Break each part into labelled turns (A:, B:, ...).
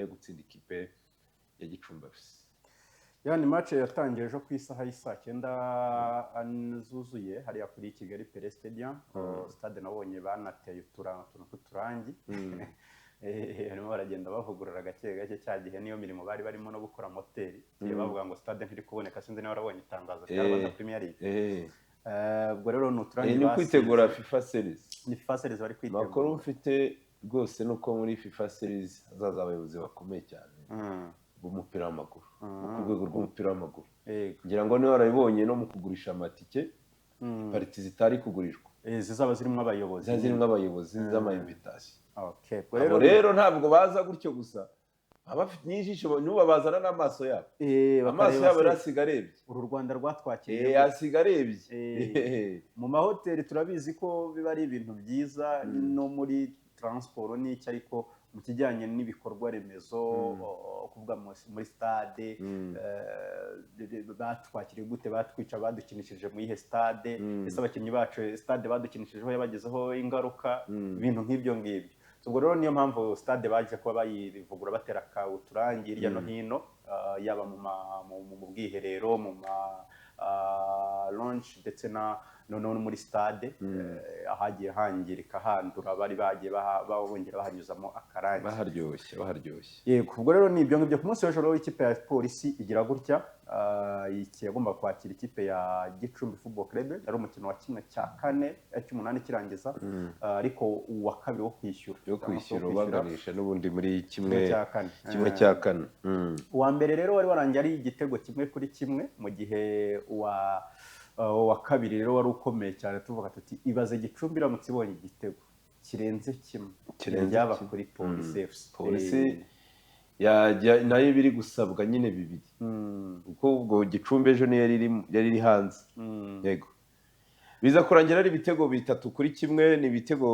A: yo gutsinda ikipe ya Gicumbi FC.
B: Ya, ni match yatangiye ejo ku isaha y'isaa 9 zuzuye hariya kuri Kigali Pele Stadium. Stade nabonye banateye utuntu tw'uturangi. Barimo baragenda bavugurura gake gake. Cya gihe niyo mirimo bari barimo no gukora moteri. Bavuga ngo stade ntiri kuboneka, sinzi niba warabonye itangazo rya Rwanda Premier League. Ubwo rero ni uturangi
A: Ni
B: basize.
A: kwitegura FIFA Series.
B: Ni FIFA Series bari kwitegura.
A: Amakuru mfite rwose ni uko muri FIFA Series hazaza abayobozi bakomeye cyane b'umupira w'amaguru, ku rwego rw'umupira w'amaguru. Ngira ngo niba warabibonye no mu kugurisha amatike, parties zitari kugurishwa
B: Zizaba zirimo abayobozi.
A: Ziba zirimo abayobozi z'ama invitation.
B: Okay. Ubwo
A: Abo rero ntabwo baza gutyo gusa, baba bafite n'ijisho, n'ubu bazana n'amaso yabo. Amaso
B: bakareba
A: yabo
B: se,
A: rero asiga arebye.
B: Uru Rwanda rwatwakiriye gute?
A: Asiga arebye.
B: Mu mahoteli turabizi ko biba ari ibintu byiza, no muri transport n'icyo, ariko mu kijyanye n'ibikorwa remezo, kuvuga muri stade, batwakiriye gute, batwica, badukinishije mu yihe stade? Ese abakinnyi bacu stade badukinishijeho yabagezeho ingaruka? Ibintu nk'ibyo ngibyo. So, ubwo rero niyo mpamvu stade baje kuba bayivugura, batera ka uturangi hirya no hino, yaba mu bwiherero, mu ma lounge, ndetse na noneho no muri stade, ahagiye hangirika handura bari bagiye bongera bahanyuzamo akarangi.
A: Baharyoshye, baharyoshye.
B: Yego, ubwo rero ni ibyo ngibyo. Ku munsi w'ejo rero ikipe ya Polisi igira gutya, iki yagomba kwakira ikipe ya Gicumbi Football Club. Yari umukino wa kimwe cya kane, cy'umunani kirangiza, ariko uwa kabiri wo kwishyura.
A: Yo
B: Cyangwa se wo
A: kwishyura,
B: kwishyura,
A: baganisha n'ubundi muri
B: kimwe
A: kimwe
B: cya kane.
A: Kimwe cya kane.
B: Uwa mbere rero wari warangiye ari igitego 1-1, mu gihe uwa kabiri rero wari ukomeye cyane. Tuvuga tuti ibaze Gicumbi iramutse ibonye igitego kirenze kimwe
A: Kirenze
B: byaba
A: kimwe.
B: kuri Polisi FC.
A: Polisi yajya nayo biri gusabwa nyine bibiri, kuko ubwo Gicumbi ejo niyo yari iri hanze. Yego, biza kurangira ari ibitego 3-1. Ni ibitego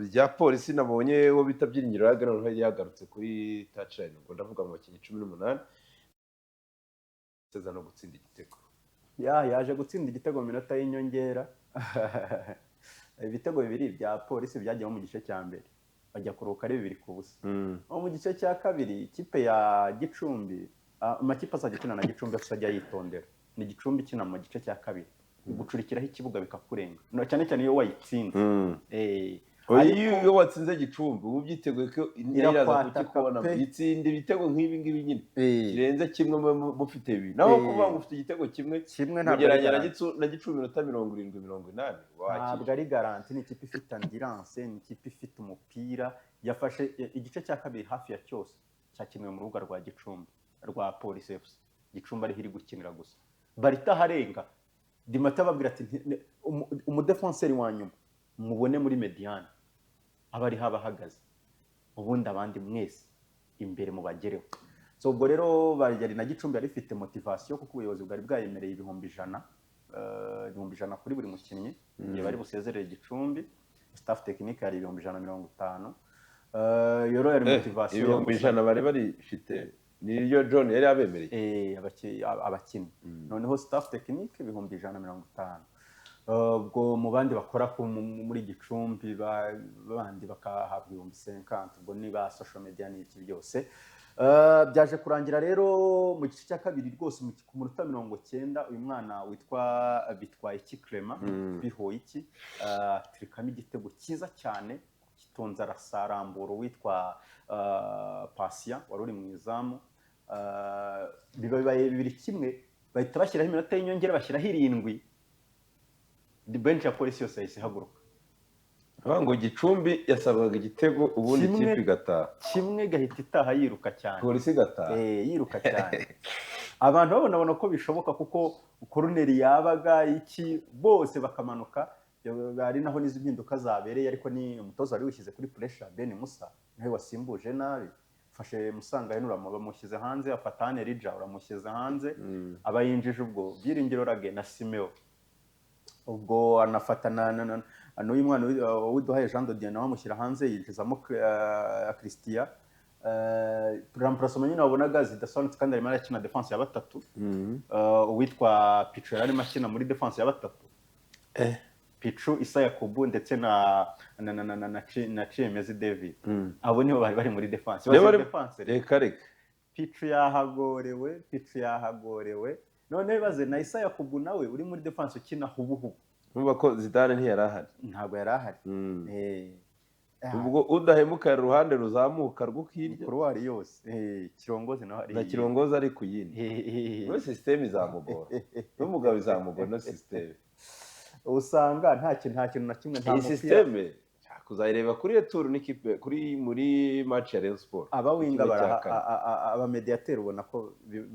A: bya Polisi nabonye uwo bita Byiringiro Lague yari yagarutse kuri touchline, ubwo ndavuga mu bakinnyi 18, seza no gutsinda igitego.
B: Ya, yaje gutsinda igitego mu minota y'inyongera. Ibitego bibiri bya Polisi byagiyemo mu gice cya mbere, bajya kuruhuka ari 2-0. Aho mu gice cya kabiri ikipe ya Gicumbi, amakipe azajya akina na Gicumbi azajya yitondera. Ni Gicumbi ikina mu gice cya kabiri gucurikiraho ikibuga bikakurenga. No, cyane cyane iyo wayitsinze.
A: Oya,
B: ariko
A: iyo watsinze Gicumbi uba ubyiteguye ko iraza
B: Irakwataka
A: kukikubona
B: pe.
A: Itsinda ibitego nk'ibi ngibi nyine kirenze kimwe, mufite bibiri. Naho kuvuga ngo ufite igitego kimwe,
B: Kimwe ntabwo ari
A: mugeranya
B: garanti.
A: Na Gicumbi iminota 70, 80
B: Ntabwo
A: wakira.
B: ari garantie. Ni ikipe ifite endurance, ni ikipe ifite umupira. Yafashe igice cya kabiri hafi ya cyose cyakiniwe mu rubuga rwa Gicumbi, rwa Polisi FC. Gicumbi ariho iri gukinira gusa, baritaharenga. Dimata ababwira ati: "Umudefenseri wa nyuma mubone muri médiane aba ariho aba ahagaze, ubundi abandi mwese imbere mubagereho." So ubwo rero yari na Gicumbi yari ifite motivation, kuko ubuyobozi bwari bwayemereye 100,000, 100,000 kuri buri mukinnyi igihe bari busezerere Gicumbi. Staff technique yari 150,000. Iyo rero yari motivation.
A: 100,000 bari barifite, niyo John yari yabemereye.
B: Abakinnyi, noneho staff technique 150,000. Ubwo mu bandi bakora muri Gicumbi bandi bakahabwa 50,000, ubwo ni ba social media n'iki byose. Byaje kurangira rero mu gice cya kabiri rwose ku munota 90 uyu mwana witwa Bitwayiki Clement Bihoyiki atirikamo igitego cyiza cyane, kitonze, arasarambura uwitwa Patient wari uri mu izamu. Biba bibaye 2-1, bahita bashyiraho iminota y'inyongera, bashyiraho 7. Bench ya Polisi yose yahise ihaguruka.
A: Bavuga ngo Gicumbi yasabwaga igitego ubundi ikipe igataha.
B: Kimwe gahita itaha yiruka cyane.
A: Polisi igataha.
B: Yiruka cyane. Abantu babona ko bishoboka, kuko koruneri yabaga iki bose bakamanuka. Ari naho n'izi mpinduka zabereye, ariko ni umutoza wari wishyize kuri pressure, Ben Musa nawe wasimbuje nabi. Fashe Musanga bamushyize hanze, afata Hane Rija uramushyize hanze, aba yinjije ubwo Byiringiro Lague na Simeo, ubwo anafata na n'uyu mwana Uwiduhaye Jean de Dieu nawe amushyira hanze, yinjizamo Christian. Remplacement nyine wabonaga zidasobanutse, kandi arimo arakina defense ya batatu. Uwitwa Picho yari arimo akina muri defense ya batatu. Pichu, Isa Yakubu ndetse na Chimezi David. Abo nibo bari bari muri defense.
A: Niba
B: Bazi defense rero.
A: Reka reka.
B: Pichu yahagorewe, Pichu yahagorewe. None bibaze na Isa Yakubu nawe uri muri defense ukina hubuhubu.
A: Numva ko Zidane ntiyari ahari.
B: Ntabwo yari ahari.
A: Ubwo Udahemuka yari uruhande ruzamuka rwo hirya.
B: Couloir yose. Kirongozi nawe ari
A: Na Kirongozi ari ku yindi. Muri système izamugora, n'umugabo izamugora no système.
B: Usanga nta kintu na kimwe, nta
A: Iyi
B: mupira.
A: système kuzayireba kuri retour n'ikipe kuri muri match ya Rayon Sport.
B: Abawinga
A: Kimwe cya
B: bara
A: kane.
B: Abamediateri ubona ko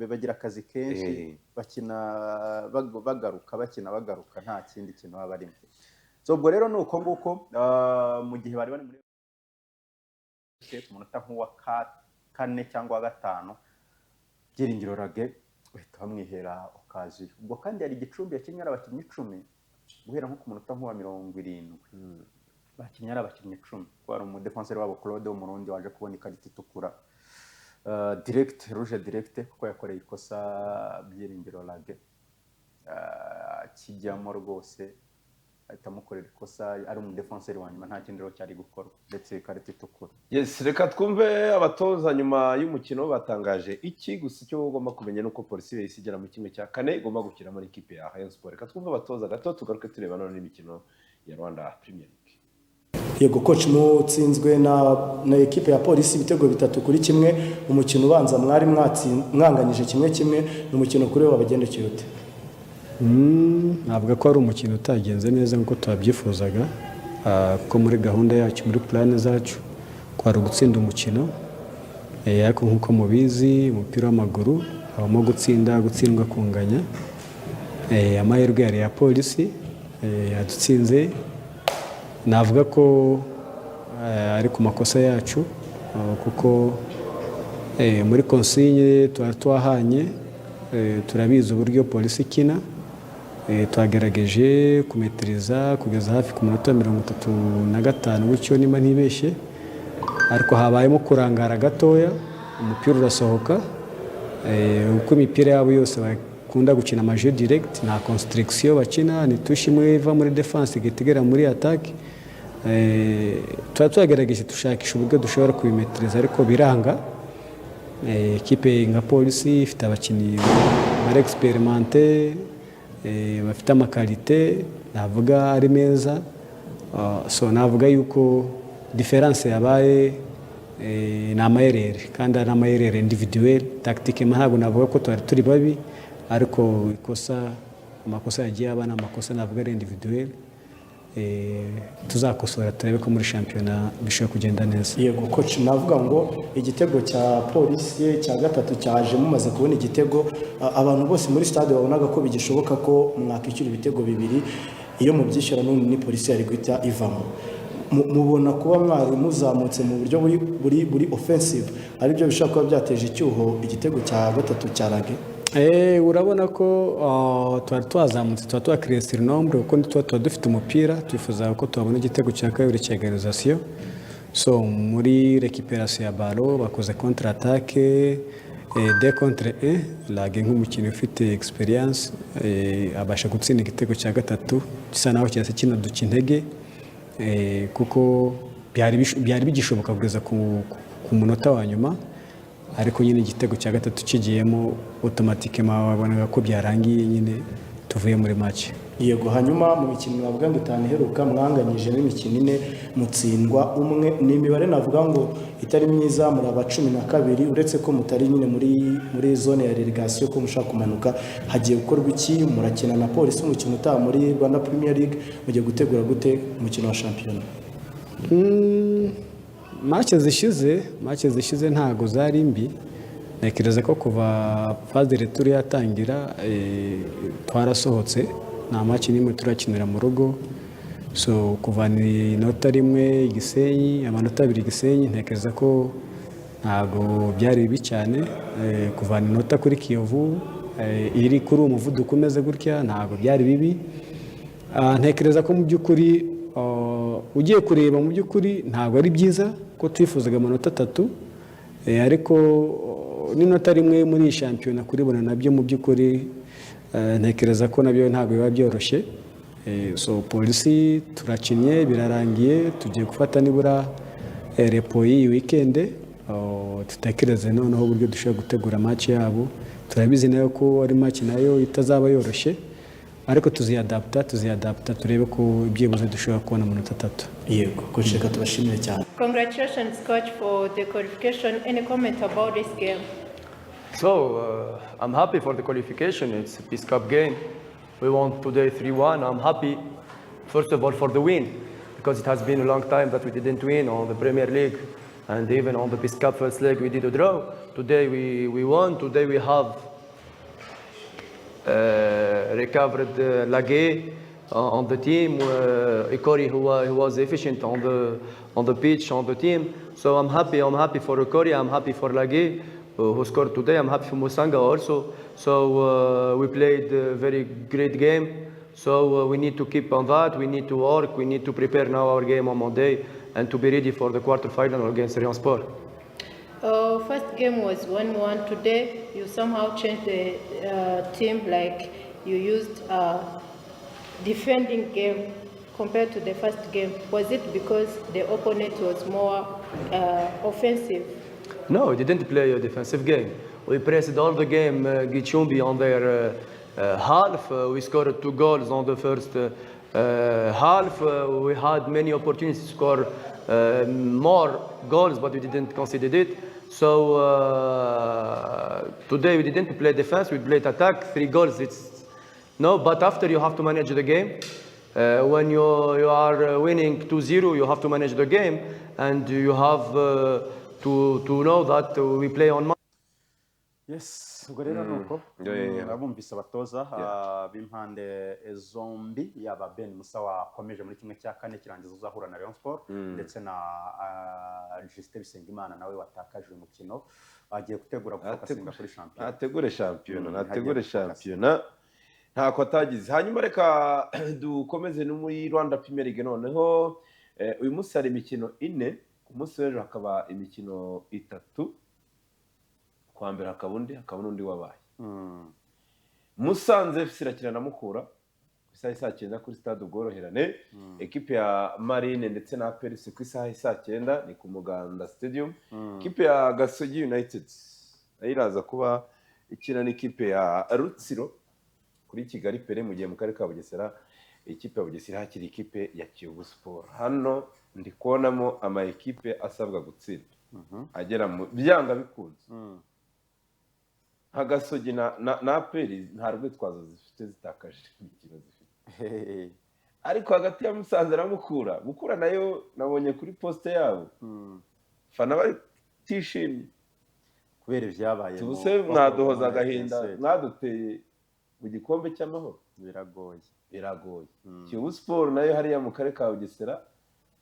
B: bagira akazi kenshi. Bakina bagaruka, bakina bagaruka, nta kindi kintu baba barimo. So ubwo rero ni uko nguko. Mu gihe bari bari muri ku munota nk'uwa kane cyangwa wa gatanu, Byiringiro Lague bahita bamwihera occasion. Ubwo kandi hari Gicumbi yakinnye ari abakinnyi 10 guhera nko ku munota nk'uwa 70. Bakinnye ari abakinnyi 10 kuko hari umudefenseri wabo Claude w'Umurundi waje kubona ikarita itukura direct, rouge direct, kuko yakoreye ikosa Byiringiro Lague. Kijyamo rwose ahita amukorera ikosa ari umudefenseri wa nyuma, nta kindi rero cyari gukorwa ndetse ikarita itukura.
A: Yes, reka twumve abatoza nyuma y'umukino batangaje iki. Gusa icyo ugomba kumenya ni uko Polisi yahise igera mu kimwe cya kane, igomba gukina muri ikipe ya Rayon Sport. Reka twumve abatoza gato, tugaruke tureba none n'imikino ya Rwanda Premier League.
C: Yego coach, mutsinzwe na ekipe ya Polisi ibitego 3-1. Umukino ubanza mwari mwanganyije 1-1. Ni umukino kuri wo wabagendekeye ute?
D: Navuga ko ari umukino utagenze neza nk'uko twabyifuzaga, kuko muri gahunda yacu, muri plan zacu, kwari ugutsinda umukino. Ariko nk'uko mubizi, umupira w'amaguru habamo gutsinda, gutsindwa, kunganya. Amahirwe yari ya Polisi, yadutsinze. Navuga ko ari ku makosa yacu, kuko muri consigne tuba twahanye, turabizi uburyo Polisi ikina. Twagerageje kumetiriza kugeza hafi ku munota 35 gutyo niba ntibeshye, ariko habayemo kurangara gatoya, umupira urasohoka. Uko imipira yabo yose bakunda gukina ama jeu direct, nta construction bakina, ni touche imwe iva muri defense igahita igera muri attaque. Tuba twagerageje dushakisha uburyo dushobora kubimetiriza ariko biranga. Ikipe nka Polisi ifite abakinnyi bari expérimentés, bafite ama qualité navuga ari meza. So navuga yuko différence yabaye ni ama erreur, kandi ari ama erreur individuel. Tactique ntabwo navuga ko twari turi babi, ariko ikosa, amakosa yagiye aba ni amakosa navuga ari individuel. Tuzakosora turebe ko muri shampiyona bishobora kugenda neza.
C: Yego coach, navuga ngo igitego cya Polisi cya gatatu cyaje mumaze kubona igitego. Abantu bose muri stade babonaga ko bigishoboka ko mwakwishyura ibitego bibiri. Iyo mubyishyura n'ubundi ni Polisi yari guhita ivamo. Mubona kuba mwari muzamutse mu buryo buri offensive aribyo bishobora kuba byateje icyuho igitego cya gatatu cya Lague?
D: Urabona ko twari twazamutse, tuba twakiriye surnombre, kuko tuba dufite umupira, twifuza ko twabona igitego cya kabiri cya égalisation. So muri récupération ya ballon bakoze contre attaque, 2 contre 1. Lague nk'umukinnyi ufite expérience, abasha gutsinda igitego cya gatatu gisa naho cyahise kinaduca intege, kuko byari bigishoboka kugeza ku munota wa nyuma, ariko nyine igitego cya gatatu kigiyemo, automatiquement wabonaga ko byarangiye nyine, tuvuye muri match.
C: Yego, hanyuma mu mikino navuga ngo itanu iheruka mwanganyijemo imikino ine, mutsindwa umwe. Ni imibare navuga ngo itari myiza, muri aba 12, uretse ko mutari nyine muri zone ya relégation ko mushaka kumanuka. Hagiye gukorwa iki? Murakina na Polisi umukino utaha muri Rwanda Premier League. Mugiye gutegura gute umukino wa shampiyona?
D: Match zishize ntago zari mbi. Ntekereza ko kuva phase retour yatangira, twarasohotse, nta match n'imwe turakinira mu rugo. So kuvana inota rimwe Gisenyi, amanota abiri Gisenyi, ntekereza ko ntago byari bibi cyane. Kuvana inota kuri Kiyovu, iri kuri uwo muvuduko umeze gutya, ntago byari bibi. Ntekereza ko mu by'ukuri, ugiye kureba mu by'ukuri ntabwo ari byiza ko twifuzaga amanota atatu, ariko n'inota rimwe muri iyi shampiyona kuribona nabyo mu by'ukuri, ntekereza ko nabyo ntabwo biba byoroshye. So Polisi turakinnye, birarangiye, tugiye gufata nibura repos y'iyi weekend, dutekereze noneho uburyo dushobora gutegura match yabo. Turabizi nayo ko ari match nayo itazaba yoroshye, ariko tuziyadapta turebe ko byibuze dushobora kubona amanota 3.
C: Yego coach, reka tubashimire cyane.
E: Congratulations, coach, for the qualification. Any comment about this game?
F: So I'm happy for the qualification. It's a Peace Cup game. We won today 3-1. I'm happy, first of all, for the win, because it has been a long time that we didn't win on the Premier League, and even on the Peace Cup first leg we did a draw. Today we won. Today we have recovered Lague on the team, Okori, who was efficient on the pitch, on the team. So I'm happy. I'm happy for Okori. I'm happy for Lague, who scored today. I'm happy for Musanga also. So we played a very great game. So we need to keep on that. We need to work. We need to prepare now our game on Monday and to be ready for the quarterfinal against Rayon Sport.
E: First game was 1-1. Today, you somehow changed the team, like you used defending game compared to the first game. Was it because the opponent was more offensive?
F: No, we didn't play a defensive game. We pressed all the game Gicumbi on their half. We scored 2 goals on the first half. We had many opportunities to score more goals, but we didn't concede it. So today we didn't play defense, we played attack. 3 goals, it's no, but after you have to manage the game. When you are winning 2-0, you have to manage the game, and you have to know that we play on
B: Yes, ubwo rero ni uko. Abumvise abatoza b'impande zombi, yaba Ben Musa wakomeje muri 1/4 kirangiza uzahura na Rayon Sport, ndetse na Justin Bisengimana nawe watakaje uyu mukino, agiye gutegura gufocusinga kuri shampiyona.
A: Nategure shampiyona, nategure
B: hagiye
A: shampiyona, ntako atagize. Hanyuma reka dukomeze no muri Rwanda Premier League noneho. Uyu munsi hari imikino 4, ku munsi w'ejo hakaba imikino 3, kuwa mbere hakaba undi, hakaba n'undi wabaye. Musanze FC irakina na Mukura ku isaha y'i saa 9 kuri Stade Ubworoherane. Ekipe ya Marine ndetse na APR ku isaha y'i saa 9 ni ku Muganda Stadium. Ekipe ya Gasogi United nayo iraza kuba ikina n'ikipe ya Rutsiro kuri Kigali Pele, mu gihe mu karere ka Bugesera ikipe ya Bugesera hakiri ikipe ya Kiyovu Sport. Hano ndi kubonamo ama ekipe asabwa gutsinda agera mu byanga bikunze. Nka Gasogi na APR nta rwitwazo zifite, zitakaje imikino zifite, ariko hagati ya Musanze na Mukura, Mukura nayo nabonye kuri poste yabo fana bari tishimye
B: kubera ibyabaye.
A: Tubuse mwaduhoza agahinda, mwaduteye mu gikombe cy'Amahoro.
B: Biragoye.
A: Biragoye. Kiyovu Sport nayo hariya mu karere ka Bugesera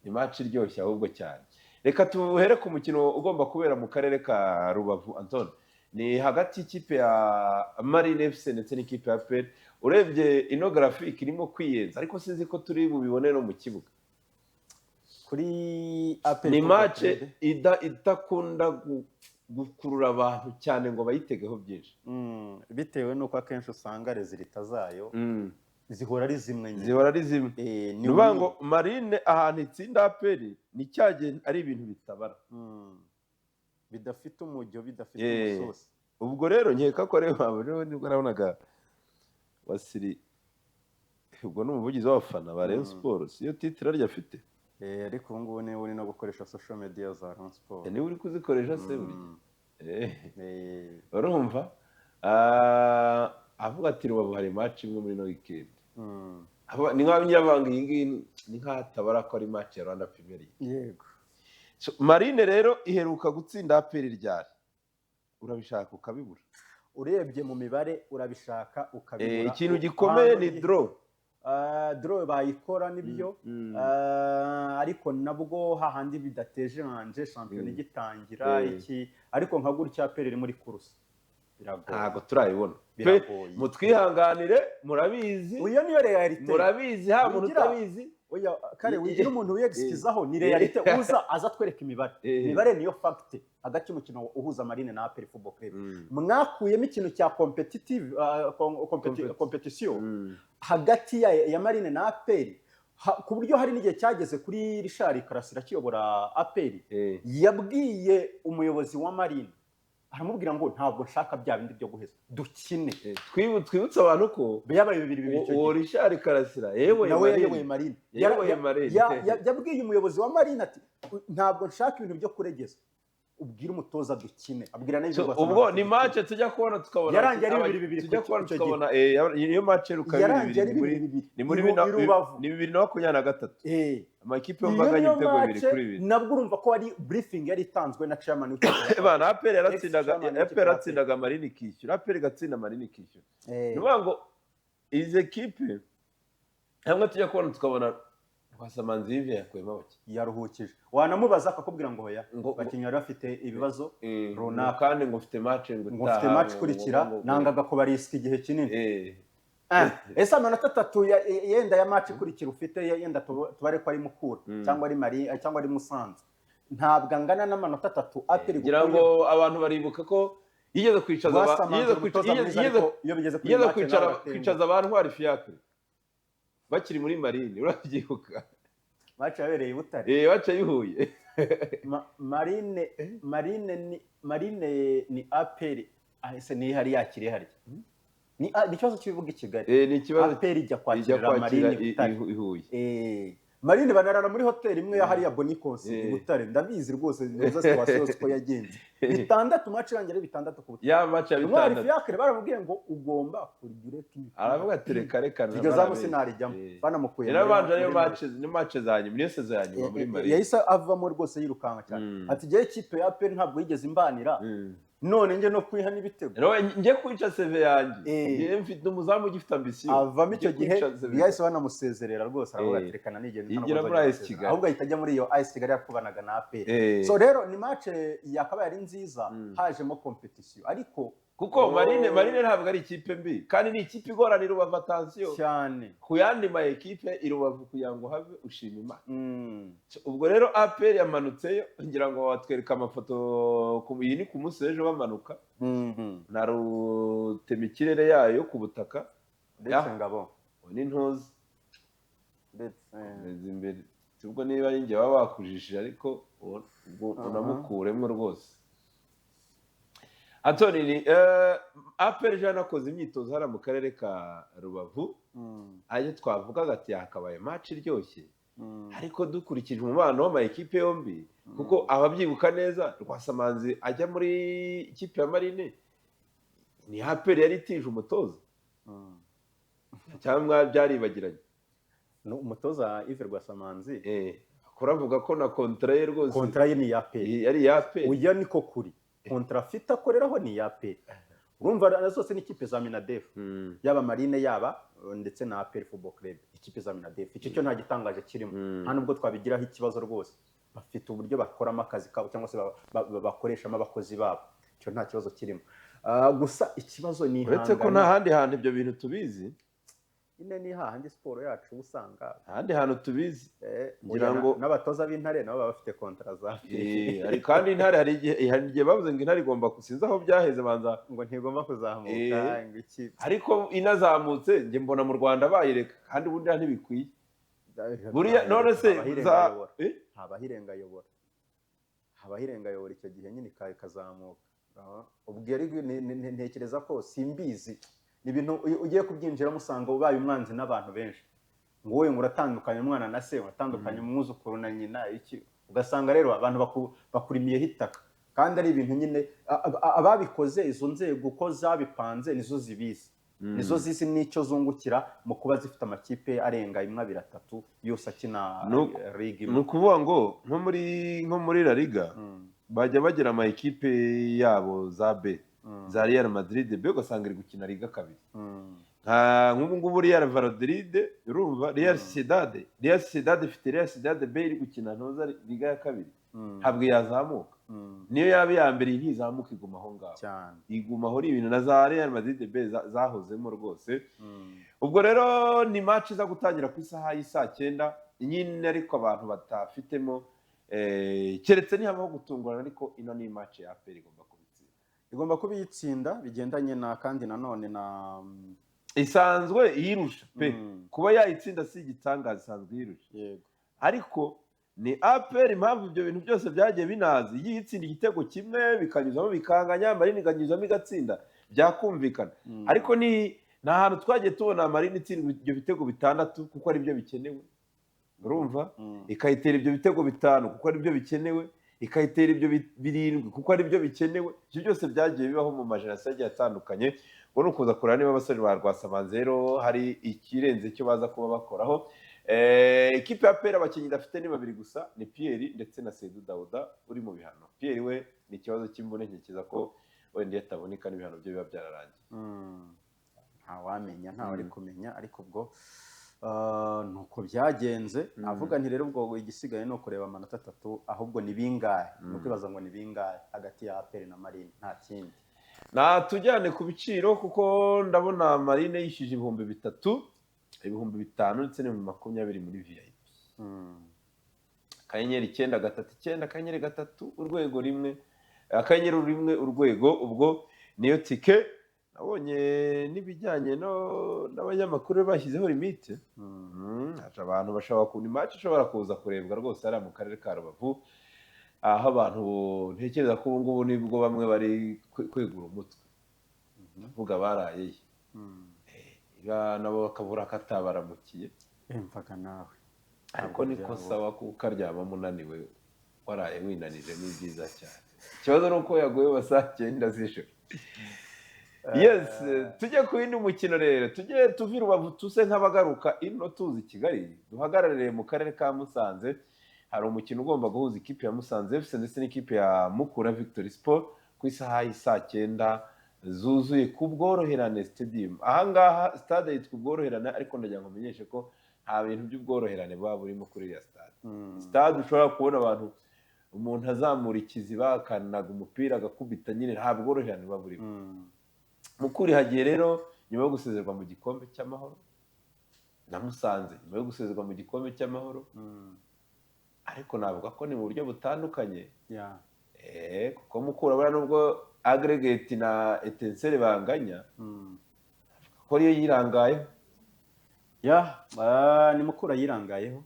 A: ni match iryoshye ahubwo cyane. Reka tuhere ku mukino ugomba kubera mu karere ka Rubavu, Anton, ni hagati y'ikipe ya Marine FC ndetse n'ikipe ya APR. Urebye ino graphique irimo kwiyenza, ariko sinzi ko turi bubibone no mu kibuga.
B: Kuri APR
A: Ni
B: Football
A: match
B: Club.
A: idakunda gukurura abantu cyane ngo bayitegeho byinshi.
B: Bitewe n'uko akenshi usanga résultats zayo zihora ari zimwe nyine.
A: Zihora ari zimwe.
B: Ni
A: Ni ukuvuga ngo Marine ahantu itsinda APR ni cya gihe ari ibintu bitabara,
B: Bidafite umujyo, bidafite umusosi.
A: Ubwo rero nkeka ko rero rero nibwo nabonaga Wasiri, ubwo ni umuvugizi w'abafana ba Rayon Sport, siyo titre arya afite?
B: Ariko ubu ngubu niwe uri no gukoresha social media za Rayon Sport.
A: Niba uri kuzikoresha se buri gihe, urumva avuga ati Rubavu hari match imwe muri no weekend. Ni nkaho nyirabanga iyi ngiyi ni nkaho atabara ko ari match ya Rwanda Premier League. So, Marine rero iheruka gutsinda APR ryari? Urabishaka ukabibura.
B: Urebye mu mibare urabishaka ukabibura.
A: Ikintu gikomeye ni draw.
B: Draw bayikora nibyo, ariko nabwo hahandi bidateje hanje shampiyona igitangira iki, ariko nka gutya APR iri muri course, biragoye.
A: Ntabwo turayibona.
B: Biragoye.
A: Mutwihanganire, murabizi.
B: Iyo niyo réalité.
A: Murabizi, ha muntu utabizi.
B: Oya kare, wigira umuntu wiyegisikizaho, ni réalité. Uza aza atwereka imibare. Imibare niyo fact hagati y'umukino uhuza Marine na APR Football Club. Mwakuyemo ikintu cya competitive competition hagati ya Marine na APR, ku buryo hari n'igihe cyageze kuri Richard Karasira akiyobora APR, yabwiye umuyobozi wa Marine, aramubwira ngo: "Ntabwo nshaka bya bindi byo guheza, dukine."
A: Twibutse abantu ko
B: Yabaye 2-2 icyo
A: uwo
B: gihe.
A: Richard Karasira yewe
B: Nawe yayoboye Marine.
A: Yayoboye Marine.
B: Yabwiye umuyobozi wa Marine ati: "Ntabwo nshaka ibintu byo kuregeza, ubwire umutoza dukine." Abwira na
A: So,
B: Yves
A: ubwo
B: Rwasamanzi
A: ni
B: dukine.
A: match tujya kubona tukabona
B: Yarangiye ari 2-2
A: tujya kubona
B: icyo gihe.
A: tukabona niyo match iheruka.
B: Yarangiye ari
A: 2-2 muri
B: 2-2.
A: Ni muri
B: I Rubavu.
A: Ni 2023. Amakipe
B: Iyo
A: yombi anganya
B: niyo
A: ibitego bibiri
B: match,
A: kuri bibiri.
B: Nabwo urumva ko ari briefing yari itanzwe na chairman w'ikipe.
A: Bana, APR yaratsindaga,
B: Ex-chairman w'ikipe
A: APR yaratsindaga Marine ikishyura, APR igatsinda Marine ikishyura. Ni ukuvuga ngo izi ekipe hamwe tujya kubona tukabona Rwasamanzi Yves yakuyemo abakinnyi.
B: Yaruhukije, wanamubaza akakubwira ngo hoya, abakinnyi bari bafite ibibazo runaka.
A: Kandi ngo mfite match ngo
B: ngo mfite
A: itaha,
B: match ikurikira, nangaga kubarisika igihe kinini. Ese amanota 3 yenda ya match ikurikira ufite, yenda tubare ko ari Mukura cyangwa ari Mari cyangwa ari Musanze, ntabwo angana n'amanota 3 APR
A: Ngira ngo abantu baribuka ko yigeze kwicaza
B: Rwasamanzi
A: yigeze
B: umutoza mwiza, ariko iyo bigeze kuri
A: yigeze
B: match
A: kwicara
B: nawe aratenguha.
A: kwicaza ba Ntwari Fiacre bakiri muri Marine, urabyibuka?
B: Match yabereye i Butare.
A: Baca yihuye.
B: Marine ni APR ese ni hari yakiriye harya ni ikibazo cy'ibibuga i Kigali.
A: Ni ikibazo.
B: APR ijya
A: ijya
B: kwakirira
A: kwakira
B: Marine i Butare.
A: i Huye.
B: Marine banarara muri hoteli imwe ya hariya Boniconsi i Butare, ndabizi rwose neza situation yose uko yagenze. 6, match irangira ari 6 ku Butare.
A: Ya match ya
B: Ntwari
A: 6.
B: Fiacre baramubwiye ngo ugomba kugira imipira.
A: Aravuga ati: "Reka reka."
B: Iryo zamu sinarijyamo, banamukuye
A: Yarabanje ariyo
B: muri
A: match, ni match za nyuma, niyo saison ya nyuma muri Marine.
B: Yahise avamo rwose yirukanka cyane, ati: "Jyewe ikipe ya APR ntabwo yigeze imbanira, none njye no kwiha n'ibitego."
A: Rero njye kwica CV yanjye. Njye mfite umuzamu ugifite ambition.
B: Avamo icyo
A: Njye
B: gihe.
A: kwica CV.
B: Yahise banamusezerera rwose, aravuga ati: "Reka nanigende."
A: Yigira
B: Ntabwo
A: muri
B: nzongera
A: AS
B: gusezera.
A: Kigali.
B: Ahubwo ahita ajya muri iyo AS Kigali yakubanaga na APR. So rero ni match yakabaye ari nziza, hajemo competition, ariko
A: Kuko Marine ntabwo ari ikipe mbi, kandi ni ikipe igorana i Rubavu, attention.
B: Cyane.
A: Ku yandi ma ekipe i Rubavu kugira ngo have ushima Imana. Ubwo rero APR yamanutseyo, ngira ngo watwereka amafoto iyi ni ku munsi w'ejo bamanuka na rutemikirere yayo ku butaka.
B: Ndetse ngabo
A: Ubu ni ntuzi
B: ndetse
A: Meze imbere ubwo niba ari njye baba bakujishije, ariko ubwo unamukuremo rwose. Antoni, ni APR ejo yanakoze imyitozo hariya mu karere ka Rubavu, ayo twavugaga ati yakabaye match iryoshye, ariko dukurikije umubano w'ama ekipe yombi, kuko ababyibuka neza, Rwasamanzi ajya muri ikipe ya Marine ni APR yari itije umutoza, cyangwa byaribagiranye?
B: No, umutoza Yves Rwasamanzi.
A: Kuravuga ko na contrat ye rwose
B: Contrat ye ni iya APR.
A: Yari iya APR.
B: Oya, niko kuri, contrat afite akoreraho ni iya APR. Urumva na zose ni ikipe za Minadef, yaba Marine, yaba ndetse na APR Football Club, ikipe za Minadef. Icyo cyo nta gitangaje kirimo, nta nubwo twabigiraho ikibazo rwose. Bafite uburyo bakoramo akazi kabo cyangwa se bakoreshamo abakozi babo, icyo nta kibazo kirimo. Gusa ikibazo ni
A: Uretse ko
B: ihangana.
A: nta handi hantu ibyo bintu tubizi.
B: Nyine ni hahandi siporo yacu uba usanga
A: Ahandi hantu tubizi ngira
B: oya, n'abatoza b'Intare nabo baba bafite contrat za
A: Kandi Intare hari igihe bavuze ngo Intare igomba, sinzi aho byaheze, banza
B: ngo ntigomba kuzamuka, ngo iki.
A: Ariko inazamutse njye mbona mu Rwanda bayireka, kandi ubundi ntibikwiye buriya. None se
B: Habaho
A: za
B: irengayobora.
A: Eh?
B: Habaho irengayobora, habaho irengayobora icyo gihe nyine ikazamuka. Ubwo ariko ntekereza ko simbizi, ni ibintu ugiye kubyinjiramo usanga ubaye umwanzi n'abantu benshi, ngo wowe ngo uratandukanya umwana na se, uratandukanya umwuzukuru na nyina, iki. Ugasanga rero abantu bakurimiyeho itaka, kandi ari ibintu nyine ababikoze, izo nzego uko zabipanze nizo zibizi, nizo zizi n'icyo zungukira mu kuba zifite amakipe arenga imwe, abiri, atatu, yose akina ligue
A: Ni
B: imwe.
A: ukuvuga ngo nko muri La Liga bajya bagira ama ekipe yabo za B, za Real Madrid B, ugasanga iri gukina Liga kabiri. Nka nk'ubu ngubu Real Valladolid, urumva Real Sociedad, Real Sociedad ifite Real Sociedad B iri gukina ntuza Liga ya kabiri. Ntabwo yazamuka, niyo yaba iya mbere ntizamuka, iguma aho ngaho.
B: Cyane.
A: Iguma aho. Ari ibintu na za Real Madrid B zahozemo rwose. Ubwo rero ni match iza gutangira ku isaha y'isaa 9. nyine, ariko abantu batafitemo, keretse nihabaho gutungurana, ariko ino ni match ya APR, igomba kubitsinda.
B: Igomba kuba iyitsinda, bigendanye na kandi nanone na
A: Isanzwe iyirusha pe. Kuba yayitsinda si igitangaza, isanzwe iyirusha. Ariko ni APR, impamvu ibyo bintu byose byagiye binaza, iyo itsinda igitego kimwe bikanyuzamo bikanganya, Marine ikanyuzamo igatsinda, byakumvikana. Ariko ni ahantu twagiye tubona Marine itsindwa ibyo bitego bitandatu kuko ari byo bikenewe, urumva, ikayitera ibyo bitego bitanu kuko ari byo bikenewe, ikayitera ibyo birindwi kuko ari byo bikenewe. Ibyo byose byagiye bibaho mu majenerasiyo agiye atandukanye. Ubwo ni ukuza kureba niba abasore ba Rwasamanzi rero hari ikirenze cyo baza kuba bakoraho. Ikipe ya APR abakinnyi idafite ni babiri gusa, ni Pierre ndetse na Seydou Dauda uri mu bihano. Pierre we ni ikibazo cy'imvune, ntekereza ko wenda iyo ataboneka n'ibihano bye biba byararangiye.
B: Ntawamenya, ntawe ari kumenya, ariko ubwo nuko byagenze. Navuga nti rero ubwo igisigaye ni ukureba amanota atatu, ahubwo ni bingahe? Ni ukwibaza ngo ni bingahe hagati ya APR na Marine, nta kindi.
A: Natujyane ku biciro, kuko ndabona Marine yishyuje 3000, 5000 ndetse n'20,000 muri VIP. *939*3#1, *1#, ubwo niyo tike. Nabonye n'ibijyanye no n'abanyamakuru bashyizeho limite. Haje abantu bashobora kubona imatch ishobora kuza kurebwa rwose hariya mu karere ka Rubavu, aho abantu ntekereza ko ubu ngubu nibwo bamwe bari kwegura umutwe, ndavuga barayeyo. Nabo bakabura katabaramukiye.
B: Mvaga nawe.
A: Ariko niko sawa, kuko ukaryamamo unaniwe, waraye winanije, ni byiza cyane. Ikibazo ni uko yaguye saa 9 z'ijoro. Yes, tujye ku yindi mukino rero, tujye tuve i Rubavu, tuse nk'abagaruka ino tuzi Kigali, duhagarariye mu karere ka Musanze. Hari umukino ugomba guhuza ikipe ya Musanze FC ndetse n'ikipe ya Mukura Victory Sport ku isaha y'isaa 9 zuzuye ku Bworoherane Stadium. Ahangaha stade yitwa Ubworoherane, ariko ndagira ngo menyeshe ko nta bintu by'ubworoherane buba burimo kuri iriya stade. Stade ushobora kubona abantu, umuntu azamura ikiziba akanaga umupira agakubita nyine, nta bworoherane buba burimo. Mukura hagiye rero nyuma yo gusezerwa mu gikombe cy'amahoro, na Musanze nyuma yo gusezerwa mu gikombe cy'amahoro, ariko navuga ko ni mu buryo butandukanye. Kuko Mukura buriya nubwo aggregate na Etincelles banganya, ko ariyo yirangayeho.
B: Ya, ni Mukura yirangayeho.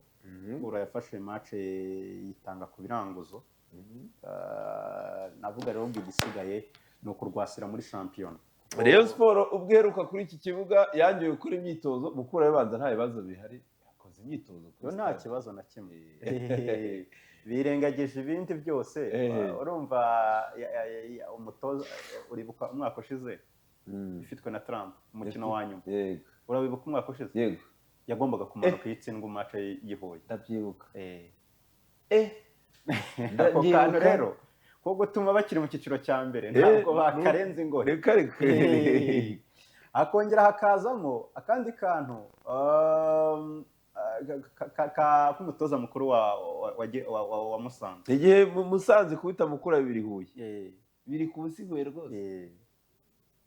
B: Mukura yafashe match yitanga ku biranguzo. Navuga rero ngo igisigaye ni ukurwasira muri shampiyona.
A: Rayon Sport ubwo iheruka kuri iki kibuga yangiwe gukora imyitozo, Mukura yabanza nta bibazo bihari, yakoze imyitozo kuri
B: Yo nta
A: stade.
B: kibazo na kimwe, birengagije ibindi byose. Urumva umutoza, uribuka umwaka ushize ifitwe na Trump umukino wa nyuma?
A: Yego.
B: Urabibuka umwaka ushize?
A: Yego.
B: Yagombaga kumanuka itsindwa match y'i Huye.
A: Ndabyibuka.
B: Ako kantu
A: Ndabyibuka.
B: rero ko gutuma bakiri mu cyiciro cya mbere, ntabwo bakarenza ingohe.
A: Reka reka.
B: Hakongera hakazamo akandi kantu k'umutoza mukuru wa Musanze.
A: Igihe Musanze kubita Mukura bibiri Huye, biri ku busa i Huye rwose,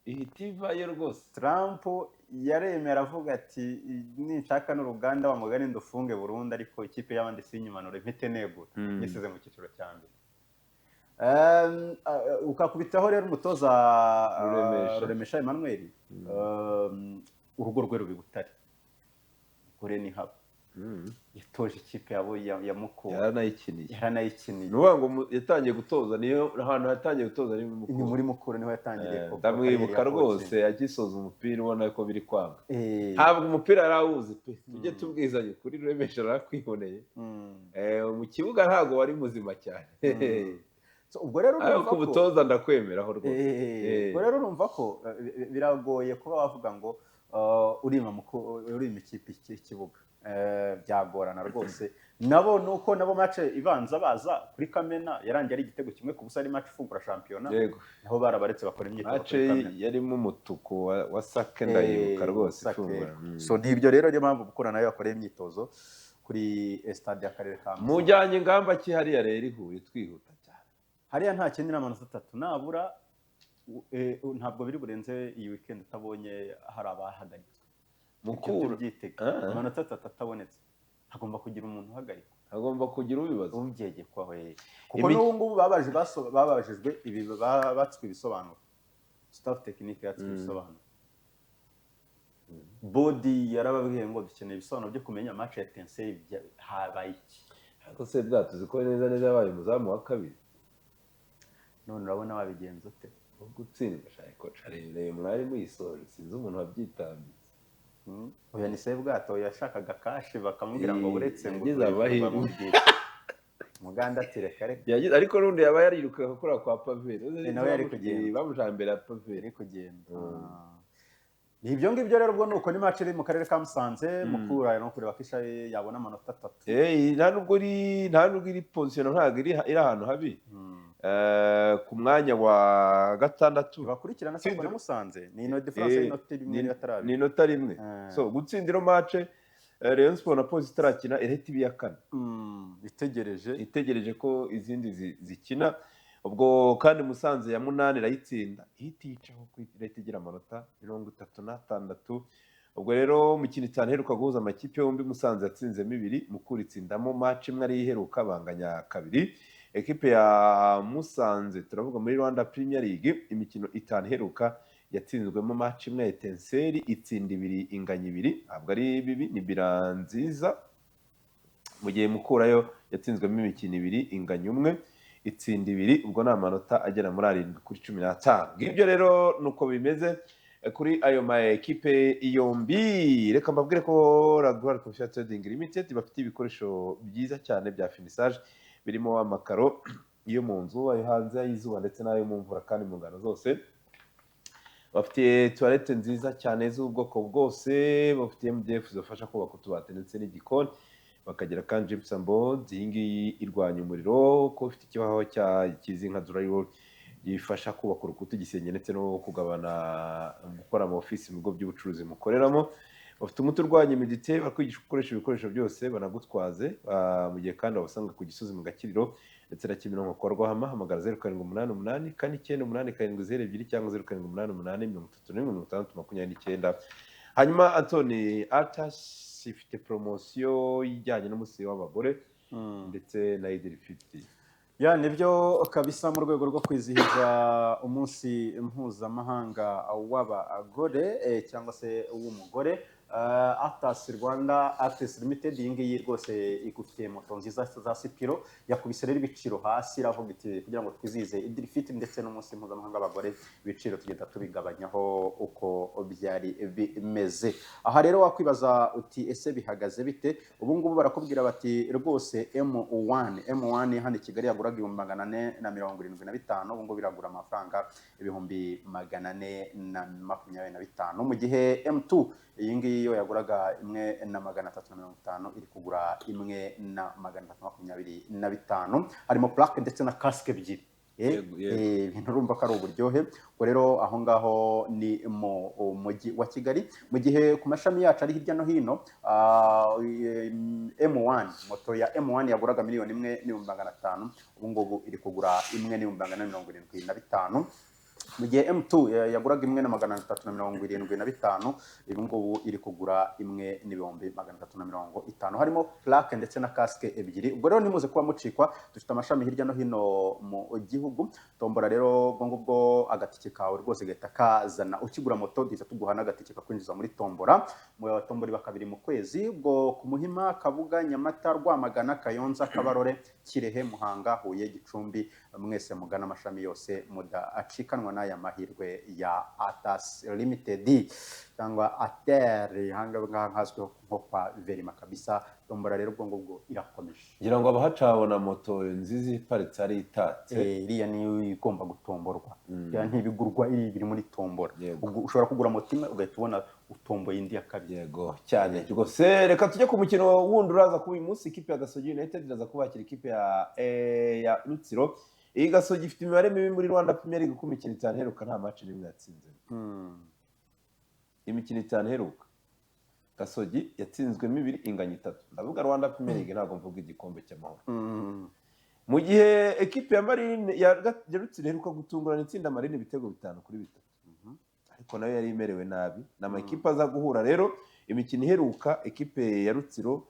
A: ihita ivayo rwose.
B: Trump yaremera avuga ati: "Ninshaka n'uruganda wa mugani ndufunge burundu, ariko ikipe y'abandi sinyimanure mpite negura nyisize mu cyiciro cya mbere." Ukakubitaho rero umutoza
A: Ruremesha.
B: Ruremesha Emmanuel, urugo rwe ruba i Butare, kure ni haba yatoje ikipe yabo ya Mukura.
A: Yaranayikiniye.
B: Yaranayikiniye.
A: Ni ukuvuga ngo yatangiye gutoza, niyo ahantu yatangiye gutoza ni muri
B: Ni
A: Mukura.
B: muri Mukura niho yatangiriye
A: Ndamwibuka
B: kariyeri ya
A: rwose
B: coaching.
A: agisoza umupira ubona ko biri kwanga. Ntabwo umupira yari awuzi pe, tujye tubwizanya kuri Ruremesha arakwiboneye. Mu kibuga ntabwo wari muzima cyane.
B: So, ubwo rero
A: Ariko
B: urumva ko
A: umutoza ndakwemeraho rwose.
B: Ubwo rero urumva ko biragoye kuba wavuga ngo urima ikipe ikibuga. Byagorana rwose. Nabo nuko nabo match ibanza baza kuri Kamena yarangiye ari igitego 1-0, ari match ifungura shampiyona. Nabo barabaretse bakora imyitozo
A: Match
B: kuri Kamena.
A: yarimo umutuku wa Sake, ndayibuka rwose.
B: Sake.
A: Ifungura.
B: So nibyo rero, niyo mpamvu Mukura nayo yakoreye imyitozo kuri stade y'akarere ka Musanze.
A: Mujyanye ingamba ki hariya rero i Huye, twihuta cyane?
B: Hariya nta kindi, ni amanota atatu nabura. Ntabwo biri burenze iyi weekend utabonye hari abahagaritswe.
A: Mukura
B: Ibyo byitega.
A: Ah.
B: Amanota atatu atabonetse. Hagomba kugira umuntu uhagarikwa.
A: Hagomba kugira ubibaza.
B: Ubyegekwaho, kuko n'ubu ngubu babajijwe ibi, batswe ibisobanuro, staff technique yatswe ibisobanuro, board yarababwiye ngo dukeneye ibisobanuro byo kumenya match ya Etincelle, habaye iki?
A: Ariko se bwatuzi ko neza neza yabaye umuzamu wa kabiri?
B: None urabona wabigenza ute?
A: Wo gutsindwa ariko reba mwari muyisoje, sinzi umuntu wabyitambitse.
B: Oya, ni Sebwato yashakaga cash, bakamubwira ngo uretse ngo
A: Yagize amahirwe.
B: Bamubwira Muganda ati reka reka.
A: Yagize, ariko n'undi yaba yarirukaga gukora kwa Paveri.
B: Nawe yari kugenda.
A: Bamushaka imbere ya Paveri.
B: Iri kugenda. Ni ibyo ngibyo rero. Ubwo nuko ni match iri mu karere ka Musanze, Mukura no kureba ko isha yabona amanota 3.
A: Nta nubwo iri position, ntabwo iri ahantu habi. Ku mwanya wa gatandatu.
B: Bakurikirana se na Musanze ni ino différence y'inota rimwe niba atari
A: Ni inota rimwe. So gutsinda ino match, Rayon Sport na Police itarakina, irahita iba iya kane.
B: Itegereje.
A: Itegereje ko izindi zikina. Ubwo kandi Musanze ya munani irayitsinda, ihita iyicaho, irahita igira amanota 36. Ubwo rero mu mikino 5 iheruka guhuza amakipe yombi, Musanze yatsinzemo ibiri, Mukura itsindamo match imwe ariyo iheruka, banganya kabiri. Ekipe ya Musanze, turavuga muri Rwanda Premier League, imikino 5 iheruka yatsinzwemo match imwe ya Etincelle, itsinda ibiri, inganya ibiri. Ntabwo ari bibi, ni bilan nziza. Mu gihe Mukurayo yatsinzwemo imikino ibiri, inganya umwe, itsinda ibiri. Ubwo ni amanota agera muri 7 kuri 15. Ngibyo rero nuko bimeze kuri ayo ma ekipe yombi. Reka mbabwire ko Raguar Confiance Trading Limited bafite ibikoresho byiza cyane bya finissage, birimo amakaro yo mu nzu, ayo hanze, ay'izuba ndetse n'ayo mu mvura, kandi mu ngano zose. Bafite toilette nziza cyane z'ubwoko bwose, bafite MDF zibafasha kubaka utubati ndetse n'igikoni, bakagira kandi gypsum board, iyi ngiyi irwanya umuriro ko ifite ikibaho cya kizi nka drywall, gifasha kubaka urukuta, igisenge ndetse no kugabana gukora ama office mu bigo by'ubucuruzi mukoreramo. Bafite umuti urwanya humidité, bakwigisha gukoresha ibikoresho byose, banagutwaze. Mu gihe kandi wabasanga ku Gisozi mu Gakiriro ndetse na Kimironko kwa Rwahama. Hamagara 0788498702 cyangwa 0788316029. Hanyuma Antoni, Atas ifite poromosiyo ijyanye n'umunsi w'abagore ndetse na Idil Fitri.
B: Ya, nibyo kabisa. Mu rwego rwo kwizihiza umunsi mpuzamahanga w'abagore, cyangwa se w'umugore, Atas Rwanda, Atas Limited, iyi ngiyi rwose igufitiye moto nziza za Cipiro. Yakubise rero ibiciro hasi, iravuga iti kugira ngo twizihize Idil Fitri ndetse n'umunsi mpuzamahanga w'abagore, ibiciro tugenda tubigabanyaho uko byari bimeze. Aha rero wakwibaza uti ese bihagaze bite? Ubu ngubu barakubwira bati rwose M1, M1 hano i Kigali yaguraga 475,000, ubu ngubu iragura amafaranga 425,000, mu gihe M2 iyi ngiyi yo yaguraga 1,350,000, iri kugura 1,325,000. Harimo plaque ndetse na casque ebyiri.
A: Yego.
B: Ibintu urumva ko ari uburyohe. Ubwo rero aho ngaho ni mu mujyi wa Kigali, mu gihe ku mashami yacu ari hirya no hino, M1, moto ya M1 yaguraga 1,500,000, ubu ngubu iri kugura 1,475,000, mu gihe M2 yaguraga 1,375,000, ubu ngubu iri kugura 1,350,000. Harimo plaque ndetse na casque ebyiri. Ubwo rero nimuze kuba mucikwa, dufite amashami hirya no hino mu gihugu. Tombora rero ubwo ngubwo agatike kawe rwose gahita kazana, ukigura moto duhita tuguha n'agatike kakwinjiza muri tombora. Mu tombora iba kabiri mu kwezi. Ubwo ku Muhima, Kabuga, Nyamata, Rwamagana, Kayonza, Kabarore, Kirehe, Muhanga, Huye, Gicumbi, mwese mugana amashami yose mudacikanwa n'aya mahirwe ya Atas Limited cyangwa Ater, ahangaha hazwiho nko kwa Verima kabisa. Tombora rero ubwo ngubwo irakomeje.
A: Ngira ngo abahacabona moto nziza iparitse ari itatse.
B: Iriya niyo igomba gutomborwa. Ya ntibigurwa, iri biri muri tombora.
A: Yego.
B: Ubwo ushobora kugura moto imwe ugahita ubona utomboye indi ya kabiri.
A: Yego cyane rwose. Reka tujye ku mukino wundi uraza kuba uyu munsi. Ikipe ya Gasogi United iraza kubakira ikipe ya Rutsiro. Iyi Gasogi ifite imibare mibi muri Rwanda Premier League, kuko imikino 5 iheruka nta match n'imwe yatsinzemo. Imikino 5 iheruka Gasogi yatsinzwemo ibiri, inganya itatu. Ndavuga Rwanda Premier League, ntabwo mvuga igikombe cy'amahoro. Mu gihe ekipe ya Marine ya Rutsiro iheruka gutungurana itsinda Marine ibitego 5-3, ariko nayo yari imerewe nabi. Ni amakipe aza guhura rero. Imikino iheruka ekipe ya Rutsiro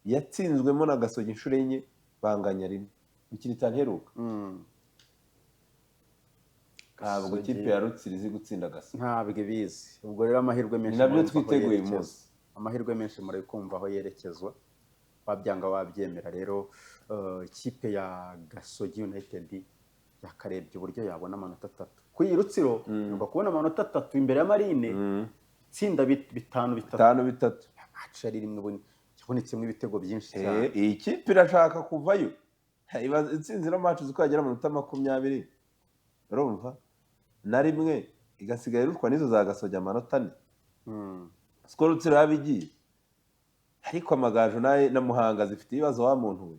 A: Yatsinzwemo na Gasogi inshuro enye, banganya rimwe, imikino itanu iheruka. Ntabwo
B: Gasogi.
A: ikipe ya Rutsiro izi gutsinda Gasogi.
B: Ntabwo ibizi. Ubwo rero amahirwe menshi
A: Ni nabyo
B: murumva aho
A: twiteguye uyu
B: yerekezwa.
A: munsi.
B: Amahirwe menshi muri kumva aho yerekezwa, wabyanga wabyemera. Rero ikipe ya Gasogi United yakarebye uburyo yabona amanota atatu kuri iyi Rutsiro. Igomba kubona amanota atatu imbere ya Marine, itsinda bitanu bitatu.
A: Bitanu bitatu.
B: Match yari rimwe yabonetsemo ibitego byinshi cyane.
A: Iyi kipe irashaka kuvayo. Itsinze ino match, uzi ko yagera amanota 21, urumva, na rimwe igasigaye irutwa n'izo za Gasogi amanota 4. Siko Rutsiro yaba igiye, ariko Amagaju na Muhanga zifite ibibazo wa muntu we.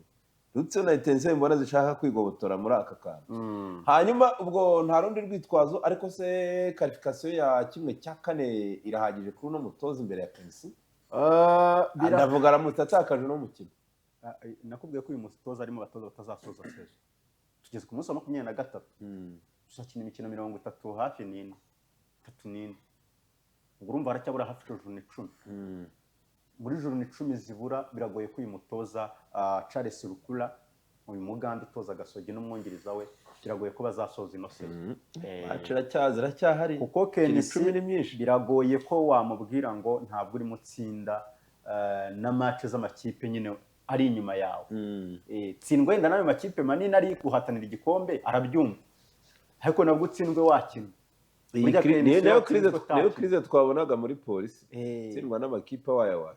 A: Rutsiro na Etincelles mbona zishaka kwigobotora muri aka kantu. Hanyuma ubwo nta rundi rwitwazo, ariko se qualification ya 1/4 irahagije kuri uno mutoza imbere ya KNC? Ndavuga aramutse atakaje uno mukino.
B: Nakubwiye ko uyu mutoza arimo abatoza batazasoza saison. Tugeze ku munsi wa 23, tuzakina imikino 30 hafi n'ine, 34. Ubwo urumva haracyabura hafi journée 10. Muri journée 10 zibura, biragoye ko uyu mutoza Charles Rukura, uyu Mugande utoza Gasogi, n'umwungiriza we, biragoye ko bazasoza ino saison.
A: Match ziracyahari.
B: Kuko
A: Imikino
B: KNC
A: 10 ni myinshi.
B: biragoye ko wamubwira ngo ntabwo urimo utsinda na match z'amakipe nyine ari inyuma yawe. Tsindwa wenda n'ayo makipe manini ari guhatanira igikombe arabyumva, ariko nabwo utsindwe wakina.
A: Iyi
B: Burya KNC
A: niyo
B: watsinzwe
A: niyo
B: utakina.
A: crise twabonaga muri Polisi, itsindwa n'amakipe wayo wayo.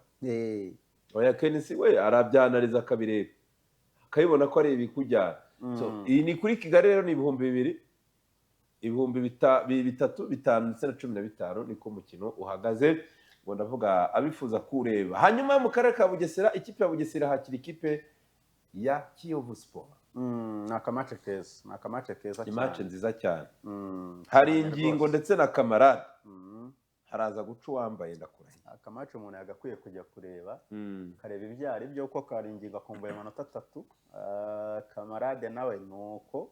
A: Oya, KNC we arabyanariza, akabireba, akabibona ko ari ibikujyana. So, iyi ni kuri Kigali rero, ni 2000, ibihumbi bitatu, bitanu ndetse na 15, niko umukino uhagaze. Ngo ndavuga abifuza kuwureba. Hanyuma mu karere ka Bugesera, ikipe ya Bugesera hakira ikipe ya Kiyovu Sport.
B: Ni akamatch keza, ni akamatch keza.
A: Ni match
B: cyane.
A: nziza cyane. Hari
B: Cyane
A: ingingo
B: rwose.
A: ndetse na Kamarade, haraza guca uwambaye, ndakurahiye.
B: Akamatch umuntu yagakwiye kujya kureba, akareba ibyo ari byo, kuko Karingingo akumbuye amanota atatu. Kamarade nawe ni uko.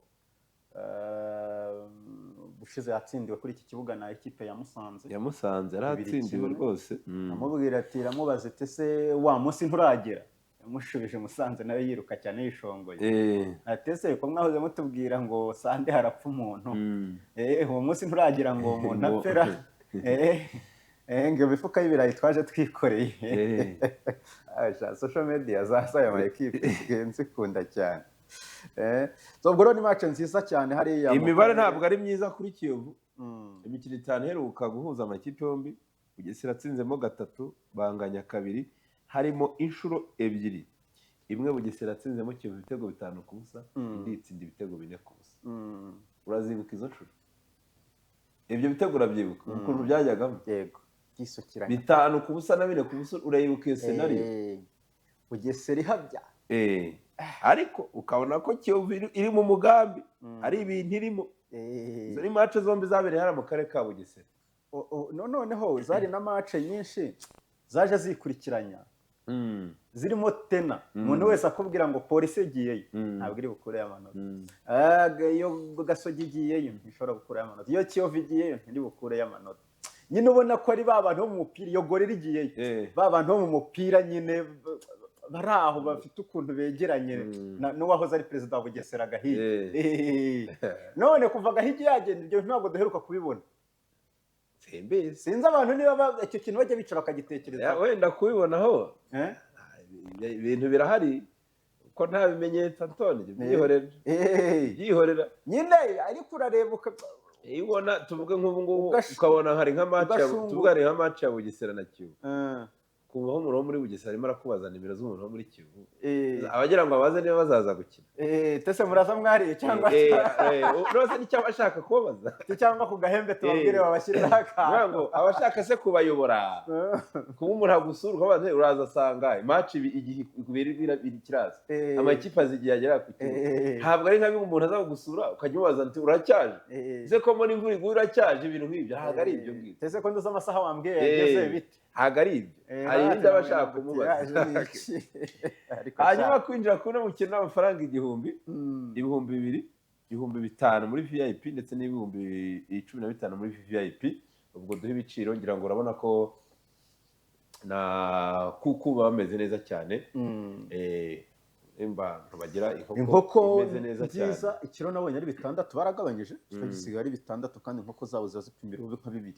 B: Bushize yatsindiwe kuri iki kibuga na ekipe ya Musanze.
A: Yamusanze
B: Bibiri
A: yaratsindiwe
B: kimwe.
A: rwose.
B: Amubwira ati, iramubaza iti: "Ese wa munsi nturagera?" Yamushubije Musanze nawe yiruka cyane yishongoye. Ati: "Ese ko mwahoze mutubwira ngo Sunday harapfa umuntu, uwo munsi nturagera ngo uwo muntu apfera? Ngo imifuka y'ibirayi twaje twikoreye." Social media za aya ma ekipe nsigaye nzikunda cyane. So ubwo rero ni match nziza cyane hariya mu
A: Imibare
B: karere.
A: ntabwo ari myiza kuri Kiyovu. Imikino itanu iheruka guhuza amakipe yombi, Bugesera atsinzemo gatatu, banganya kabiri, harimo inshuro ebyiri imwe Bugesera atsinzemo Kiyovu ibitego 5-0, indi itsinda ibitego 4-0. Urazibuka izo nshuro? Ibyo bitego urabyibuka ukuntu byajyagamo?
B: Yego, byisukiranya.
A: 5-0 na 4-0, urayibuka iyo scenario?
B: Bugesera ihabya.
A: Ariko ukabona ko Kiyovu iri mu mugambi, ari ibintu irimo. Izo ni match zombi zabereye hariya mu karere ka Bugesera.
B: Noneho zari na match nyinshi zaje zikurikiranya zirimo tena umuntu wese akubwira ngo Polisi igiyeyo ntabwo iri bukureyo amanota. Iyo Gasogi igiyeyo ntishobora gukurayo amanota, iyo Kiyovu igiyeyo ntiri bukureyo amanota. Nyine ubona ko ari ba bantu bo mu mupira, iyo Gorilla igiyeyo, ba bantu bo mu mupira nyine bari aho bafite ukuntu begeranye n'uwahoze ari perezida wa Bugesera, Gahigi. None kuva Gahigi yagenda, ibyo ntabwo duheruka kubibona.
A: Simbizi.
B: Sinzi abantu niba icyo kintu bajya bicara bakagitekereza.
A: Wenda kubibonaho ibintu birahari ko nta bimenyetso, Antoni, byihorera. Byihorera.
B: Nyine ariko urareba
A: Iyo ubona, tuvuge nk'ubu ngubu, ukabona hari nka match
B: ugashungura.
A: tuvuge hari nka match ya Bugesera na Kiyovu, kumva aho umuntu wo muri Bugesera arimo arakubaza nimero z'umuntu wo muri Kiyovu, abagira ngo abaze niba bazaza gukina.
B: Tese muraza mwariye cyangwa
A: Rwose nicyo aba ashaka kubabaza.
B: Cyangwa ku gahembe tubabwire babashyiriraho
A: Kuvuga
B: akantu.
A: ngo abashaka se kubayobora, kuba umuntu agusura ukabaza: "Uraza asanga match igihe ibiri kiraza?" Amakipe azi igihe agera ku kibuga. Ntabwo ari nka bimwe umuntu aza kugusura ukajya umubaza nti: "Uracyaje? Ese ko mbona imvura iguye, uracyaje?" Ibintu nk'ibyo ntabwo ari ibyo ngibyo.
B: Tese ko nduzi amasaha wambwiye yageze, bite?
A: Ntabwo ari ibyo. Hari ibindi aba ashaka kumubaza. Hanyuma kwinjira kuri uno mukino n'amafaranga 1000, 2000, 5000 muri VIP ndetse n'15,000 muri VIP. Ubwo duha ibiciro, ngira ngo urabona ko Na kuku baba bameze neza cyane. Abantu bagira inkoko
B: Inkoko
A: imeze neza cyane.
B: nziza. Ikiro nabonye ari 6, baragabanyije, kikaba gisigaye ari 6, kandi inkoko zabo ziba zipima ibiro nka 2.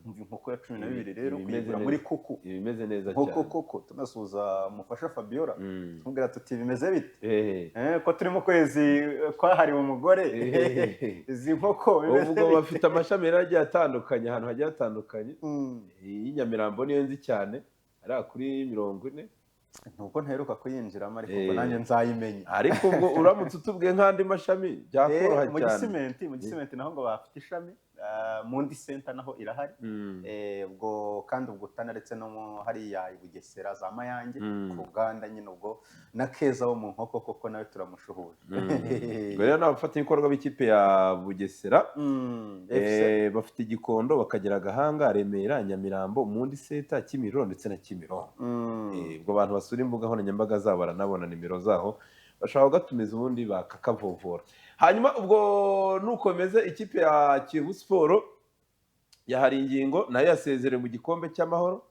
B: Umva, inkoko ya 12 rero
A: Ibimeze
B: kuyigura
A: neza.
B: muri Kuku.
A: Ibimeze neza
B: Inkoko
A: cyane.
B: koko tunasuhuza umufasha Fabiola, tumubwira tuti: "Bimeze bite?" Ko turi mu kwezi kwahariwe umugore, izi nkoko bimeze
A: Ubwo
B: bite?
A: Bafite amashami rero agiye atandukanye ahantu hagiye hatandukanye. Iyi Nyamirambo niyo nzi cyane, ariya kuri 40.
B: Nuko ntaheruka kuyinjiramo, ariko ubwo nanjye nzayimenya.
A: Ariko ubwo uramutse utubwiye nk'andi mashami byakoroha
B: Mu
A: cyane.
B: Gisimenti, mu Gisimenti naho ngo bafite ishami, mu ndi center naho irahari. Ubwo kandi ubwo utanaretse no mu hariya i Bugesera za Mayange, ku ruganda nyine. Ubwo na Keza wo mu nkoko koko nawe turamushuhuje.
A: Ubwo rero ni abafatanyabikorwa b'ikipe ya Bugesera.
B: FC.
A: Bafite Igikondo, bakagira Agahanga, Remera, Nyamirambo, Mundi Center, Kimironko ndetse na Kimironko. Ubwo abantu basura imbuga nkoranyambaga zabo baranabona nimero zaho, bashobora kugatumiza ubundi bakakavovora. Hanyuma ubwo nuko bimeze. Ikipe ya Kiyovu Sport ya Haringingo nayo yasezerewe mu gikombe cy'Amahoro.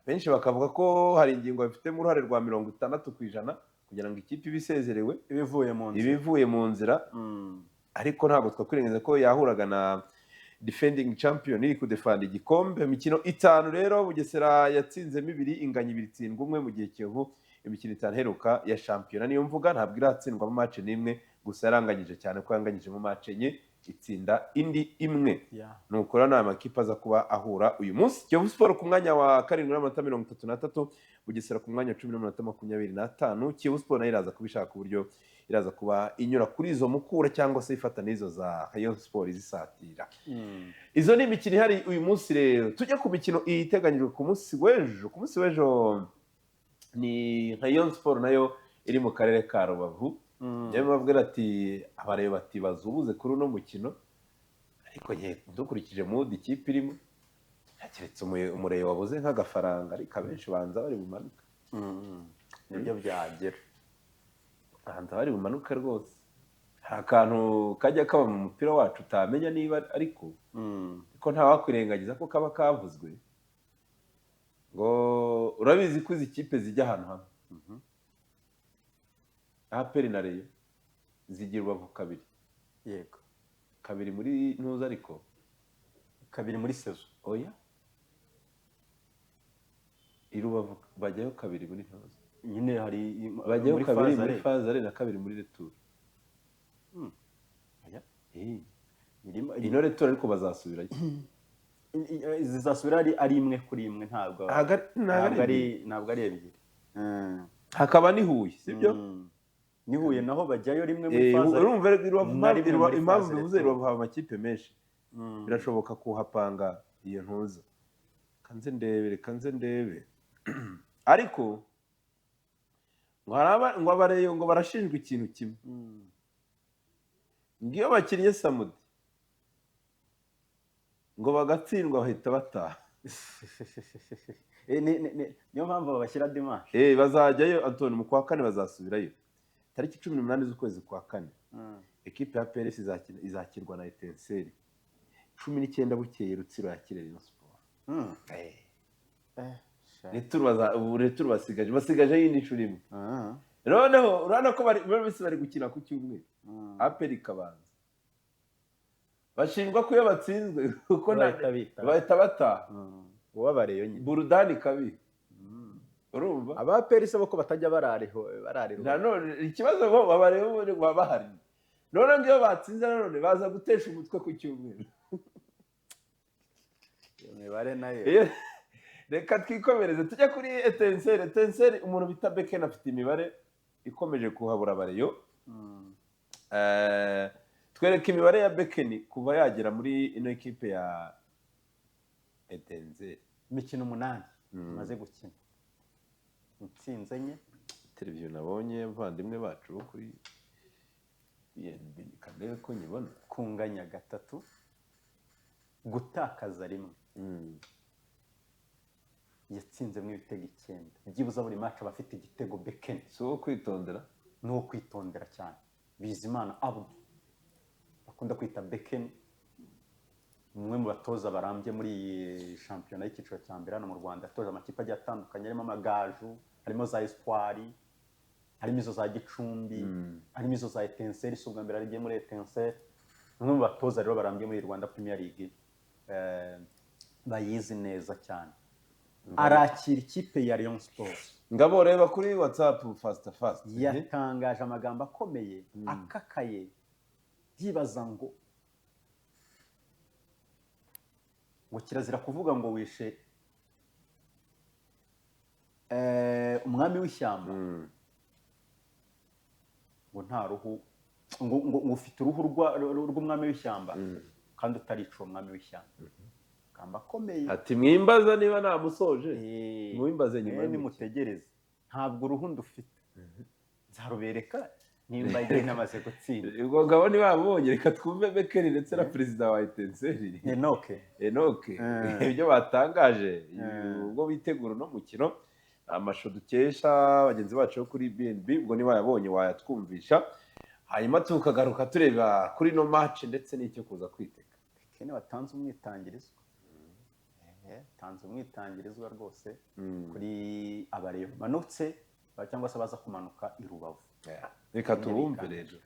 A: Benshi bakavuga ko Haringingo bafitemo uruhare rwa 60% kugira ngo ikipe ibe isezerewe,
B: ibivuye mu nzira.
A: Ibivuye mu nzira. Ariko ntabwo twakwirengagiza ko yahuraga na defending champion iri kudefanda igikombe. Imikino itanu rero Bugesera yatsinzemo ibiri, inganya ibiri, itsindwa umwe, mu gihe Kiyovu imikino 5 iheruka ya shampiyona niyo mvuga ntabwo iratsindwamo match n'imwe, gusa yaranganyije cyane ko yanganyijemo match enye, itsinda indi imwe. Nuko rero ni amakipe aza kuba ahura uyu munsi: Kiyovu Sport ku mwanya wa 7 n'amanota 33, Bugesera ku mwanya wa 10 n'amanota 25. Kiyovu Sport nayo iraza kuba ishaka uburyo iraza kuba inyura kuri izo Mukura cyangwa se ifata n'izo za Rayon Sport izisatira. Izo ni imikino ihari uyu munsi. Rero tujye ku mikino iteganyijwe ku munsi w'ejo. Ku munsi w'ejo ni Rayon Sport nayo iri mu karere ka Rubavu. Niyo babwira ati abareba bati bazubuze kuri uno mukino, ariko nke dukurikije mood ikipe irimo, keretse umureba wabuze nk'agafaranga, ariko abenshi banza bari bumanuke.
B: Nibyo byagera.
A: Banza bari bumanuke rwose. Hari akantu kajya kaba mu mupira wacu utamenya niba ariko ariko ntawakwirengagiza ko kaba kavuzwe ngo urabizi ko izi kipe zijya ahantu hamwe, APR na Rayon zigira Rubavu kabiri. Kabiri muri ntuza, ariko
B: Kabiri muri saison?
A: Oya, i Rubavu bajyayo kabiri muri ntuza.
B: Nyine hari
A: Bajyayo
B: muri
A: kabiri
B: phase
A: muri
B: aller.
A: Phase aller na kabiri muri retour.
B: Oya.
A: Ino retour ariko bazasubirayo.
B: Zizasubira ari imwe kuri imwe, ntabwo
A: Ntabwo
B: ntabwo
A: ari
B: ari ntabwo ari ebyiri.
A: Hakaba ni Huye, sibyo?
B: Ni Huye naho bajyayo rimwe muri phase aller.
A: Urumva rero Rubavu
B: Na rimwe muri
A: impamvu
B: phase
A: bivuze
B: retour.
A: Rubavu haba amakipe menshi, birashoboka kuhapanga iyo ntuza. Kanze ndebe, reka nze ndebe. Ariko ngo hari ngo abareyo ngo barashinjwa ikintu kimwe, ngo iyo bakinnye samedi ngo bagatsindwa bahita bataha.
B: Niyo mpamvu babashyira dimanche.
A: Bazajyayo Antoni mu kwa kane, bazasubirayo tariki 18 z'ukwezi kwa kane. Ekipe ya PRS izakirwa na Etincelles 19, bukeye Rutsiro yakire Rayon Sport. Retour ubu retour basigaje yindi nshuro imwe. Noneho urabona ko bari bose bari gukina ku cyumweru, APR ikabanza. Bashinjwa ko iyo batsinzwe kuko
B: Bahita bitaha.
A: Bahita bataha.
B: Ubabareyo nyine.
A: Burudani kabi, urumva?
B: Aba APR se bo ko batajya barariho bararira?
A: Nanone ikibazo bo babareba baba bahari, none ngo iyo batsinze nanone baza gutesha umutwe ku cyumweru.
B: Iyo mibare nayo.
A: Reka twikomereze tujye kuri Etincelles. Etincelles, umuntu bita Beken afite imibare ikomeje kuhabura abareyo. Twereka imibare ya Bekeni kuva yagera muri ino ekipe ya Etincelles.
B: Imikino 8 tumaze gukina, intsinzi enye.
A: Televiziyo nabonye abavandimwe bacu bo kuri BNB, kandebe ko nyibona.
B: Kunganya gatatu, gutakaza rimwe. Yatsinzemo ibitego 9. Byibuze buri match aba afite igitego Bekeni.
A: Si uwo kwitondera.
B: Ni uwo kwitondera cyane. Bizimana Abudu bakunda kwita Bekeni. Umwe mu batoza barambye muri iyi shampiyona y'icyiciro cya mbere hano mu Rwanda. Yatoje amakipe agiye atandukanye, harimo Amagaju, harimo za Espoir, harimo izo za Gicumbi, harimo izo za Etincelles. Si ubwa mbere agiye muri Etincelles. Ni umwe mu batoza rero barambye muri Rwanda Premier League, bayizi neza cyane. Arakira ikipe ya Rayon Sports.
A: Ngabo, reba kuri WhatsApp fast fast.
B: Yatangaje amagambo akomeye akakaye, yibaza ngo kirazira kuvuga ngo wishe umwami w'ishyamba, ngo nta ruhu, ngo ufite uruhu rw'umwami w'ishyamba kandi utarica uwo mwami w'ishyamba. Amagambo akomeye.
A: Ati: "Mwimbaza niba namusoje, mwimbaze nyuma y'umukino."
B: Nimutegereze, ntabwo uruhu ndufite, nzarubereka nimba igihe namaze gutsinda.
A: Ubwo Ngabo ntibamubonye. Reka twumve Bekeri ndetse na perezida wa Etincelles,
B: Enoke.
A: Enoke, ibyo batangaje ubwo bitegura uno mukino. Amashusho dukesha bagenzi bacu bo kuri BNB. Ubwo niba wayabonye wayatwumvisha, hanyuma tukagaruka tureba kuri ino match ndetse n'icyo kuza kwitega.
B: Kene watanze umwitangirizwa, tanze umwitangirizwa rwose kuri abareyo bamanutse cyangwa se baza kumanuka i Rubavu.
A: Reka tubumve rero.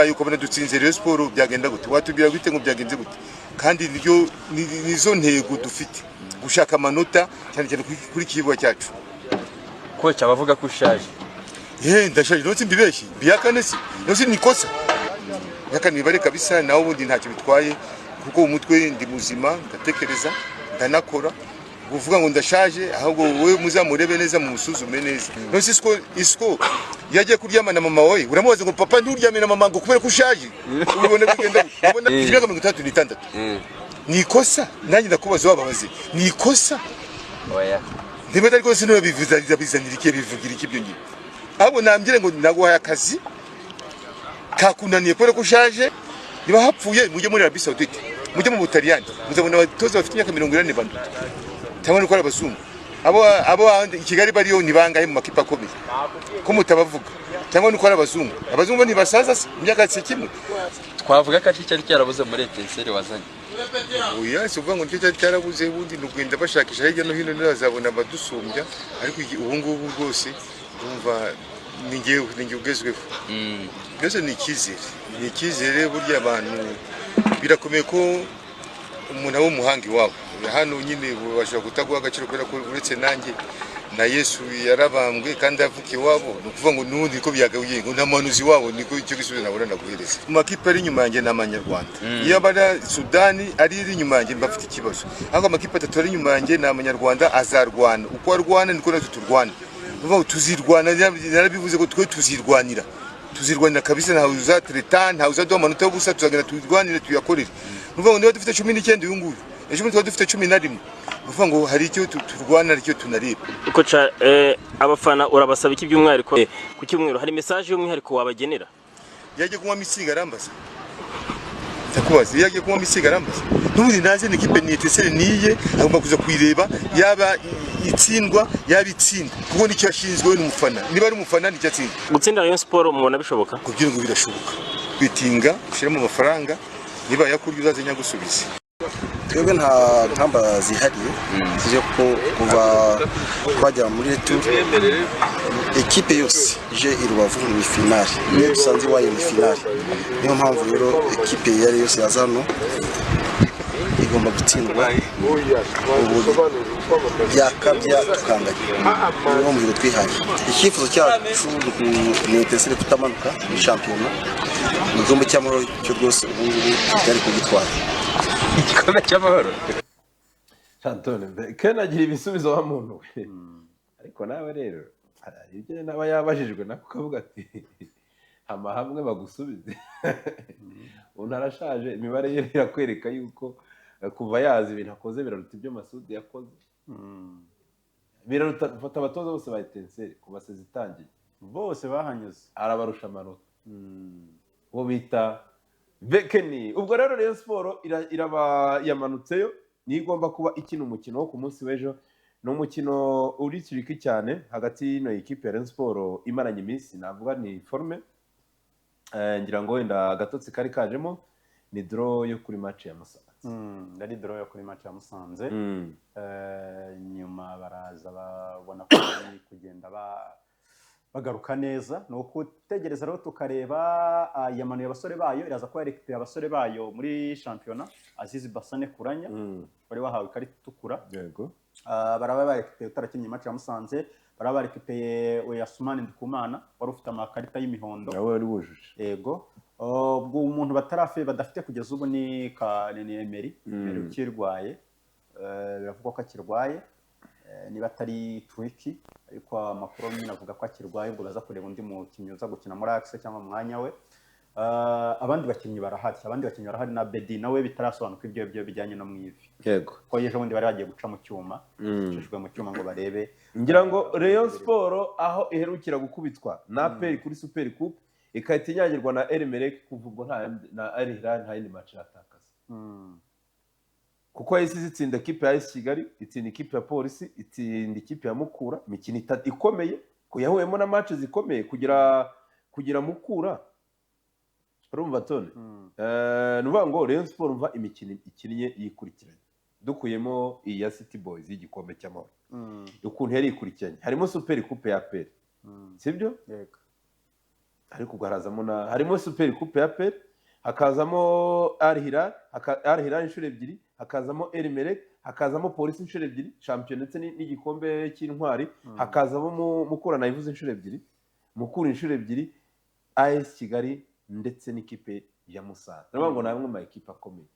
G: Yuko bana dutsinze Rayon Sport, byagenda gute? Watubwira gute ngo byagenze gute? Kandi niryo nizo ntego dufite, gushaka amanota cyane cyane kuri kibuga cyacu.
H: Coach, abavuga ko ushaje.
G: Ye, ndashaje notsi, mbibeshyi biyakane si notsi nikosa yakane bibare kabisa. Nawe ubundi ntacyo bitwaye kuko umutwe ndi muzima, ndatekereza, ndanakora. Kuvuga ngo ndashaje, ahubwo wowe muzamurebe neza, mumusuzume neza. Nonse isiko iyo agiye kuryama na mama we, uramubaza ngo: "Papa, nturyame na mama," ngo kubera ko ushaje? Ubibona bigenda gute? Ubona imyaka 66 ni ikosa? Nanjye ndakubaza, wababaze, ni ikosa?
H: Oya.
G: Niba atari rwose ntibabivuza, bizanira iki, bivugira iki ibyo ngibyo? Ahubwo nambwire ngo naguhaye akazi kakunaniye kubera ko ushaje. Niba hapfuye, mujye muri Arabie Saoudite, mujye mu Butaliyani, muzabona abatoza bafite imyaka 40 banduta, cyangwa nuko ari abazungu. Abo ahandi i Kigali bariyo ni bangahe mu makipe akomeye ko mutabavuga? Cyangwa nuko ari abazungu? Abazungu bo ntibasaza se? Imyaka si kimwe?
H: Twavuga ko ari cyari cyarabuze muri Etincelles wazanye?
G: Oya, si ukuvuga ngo nicyo cyari cyarabuze. Ubundi ni ukugenda bashakisha hirya no hino, ntibazabona abadusumbya. Ariko ubu ngubu rwose ndumva ni njyewe ugezweho. Byose ni icyizere, ni icyizere. Burya abantu birakomeye ko umuntu aba umuhanga iwabo. Hano nyine bashobora kutaguha agaciro kubera ko uretse nanjye na Yesu yarabambwe kandi avuka iwabo. Ni ukuvuga ngo n'ubundi niko byagabuye, ngo nta muhanuzi wabo. Niko icyo gisubizo nabona naguhereza. Mu makipe ari inyuma yanjye ni amanyarwanda. Iyo abara Sudani ari iri inyuma yanjye, mba mfite ikibazo. Ariko amakipe atatu ari inyuma yanjye ni amanyarwanda, azarwana. Uko arwana niko natwe turwana. Ni ukuvuga ngo tuzirwana. Narabivuze ko twe tuzirwanira, tuzirwanira kabisa. Ntawe uzatereta, ntawe uzaduha amanota y'ubusa. Tuzagenda turwanire, tuyakorere. Ni ukuvuga ngo niba dufite 19 uyu nguyu, ejo bundi twaba dufite 11. Ni ukuvuga ngo hari icyo turwana, hari icyo tunareba.
I: Coach, abafana urabasaba iki by'umwihariko ku cyumweru? Hari message y'umwihariko wabagenera?
G: Iyo agiye kunywa Mützig arambaza? Ndakubaza, iyo agiye kunywa Mützig arambaza? N'ubundi naze, ni ikipe, ni Etincelles, niye agomba kuza kuyireba, yaba itsindwa, yaba itsinda, kuko nicyo yashinzwe. We ni umufana, niba ari umufana nicyo atsinda.
I: Gutsinda Rayon Sport mubona bishoboka?
G: Kugira ngo birashoboka, kwitinga ushyiremo amafaranga, niba yakurya uzaze nyagusubize.
J: Twebwe nta ngamba zihariye zo ko kuva twagera muri retour, ekipe yose ije i Rubavu ni finale, niyo dusanze iwayo ni finale. Niyo mpamvu rero ekipe iyo ari yose yaza hano igomba gutsindwa, ubu byakabya tukanganya. Niwo muhigo twihaye. Icyifuzo cyacu ni Etincelles kutamanuka muri shampiyona. Mu gikombe cy'amahoro cyo rwose ubu ngubu byari kugitwara.
H: Igikombe cy'amahoro.
A: Chantone Ken agira ibisubizo wa muntu we. Ariko nawe rero hari ibyo nawe yabajijwe nako ukavuga ati hama hamwe bagusubize. Umuntu arashaje, imibare ye irakwereka yuko kuva yaza ibintu akoze biraruta ibyo Masudi yakoze, biraruta. Fata abatoza bose ba Etincelles kuva saison itangiye,
B: bose bahanyuze,
A: arabarusha amanota, uwo bita Bekeni. Ubwo rero Rayon Sport iraba yamanutseyo, niyo igomba kuba ikina umukino wo ku munsi w'ejo. Ni umukino uri tricky cyane hagati y'ino ekipe ya Rayon Sport imaranye iminsi, navuga ni forme, ngira ngo wenda agatotsi kari kajemo. Ni draw yo kuri match ya Musanze.
B: Yari draw yo kuri match ya Musanze. Nyuma baraza babona ko bari kugenda bagaruka neza. Ni ukutegereza rero tukareba. Yamanuye abasore bayo, iraza kuba yarekipeye abasore bayo muri shampiyona. Azizi Basane Kuranya wari wahawe ikarita itukura, baraba barekipeye utarakinnye match ya Musanze, baraba barekipeye Oyasumani Ndikumana wari ufite amakarita y'imihondo.
A: Nawe wari wujuje.
B: Yego. Ubwo umuntu batarafe badafite kugeza ubu ni Emery. Emery ukirwaye. Biravugwa ko akirwaye, niba atari tricky, ariko amakuru nyine avuga ko akirwaye. Ubwo baza kureba undi mukinnyi uza gukina muri axe cyangwa mu mwanya we. Abandi bakinnyi barahari, abandi bakinnyi barahari, na Bedi nawe bitarasobanuka ibyo byo bijyanye no mu ivi, ko ejo bundi bari bagiye guca mu cyuma, bacishijwe mu cyuma ngo barebe.
A: Ngira ngo Rayon Sport aho iherukira gukubitwa na APR kuri Super Coupe, ikahita inyagirwa na El Merreikh, kuva ubwo nta na Al Hilal nta yindi match iratakaza, kuko yahise itsinda ikipe ya AS Kigali, itsinda ikipe ya Polisi, itsinda ikipe ya Mukura, imikino itatu ikomeye ko yahuyemo na match zikomeye kugira Mukura. Urumva tone, ni ukuvuga ngo Rayon Sport, umva imikino ikinnye yikurikiranye, dukuyemo iyi ya City Boys y'igikombe cy'amahoro, ukuntu yari ikurikiranye, harimo Super Coupe ya APR, sibyo?
B: Yego.
A: Ariko ubwo harazamo na harimo Super Coupe ya APR, hakazamo Al Hilal, Al Hilal inshuro ebyiri, hakazamo El Merreikh, hakazamo Polisi inshuro ebyiri, shampiyona ndetse n'igikombe cy'intwari, hakazamo Mukura nayivuze inshuro ebyiri, Mukura inshuro ebyiri, AS Kigali ndetse n'ikipe ya Musanze. Ndavuga ngo ni amwe mu makipe akomeye.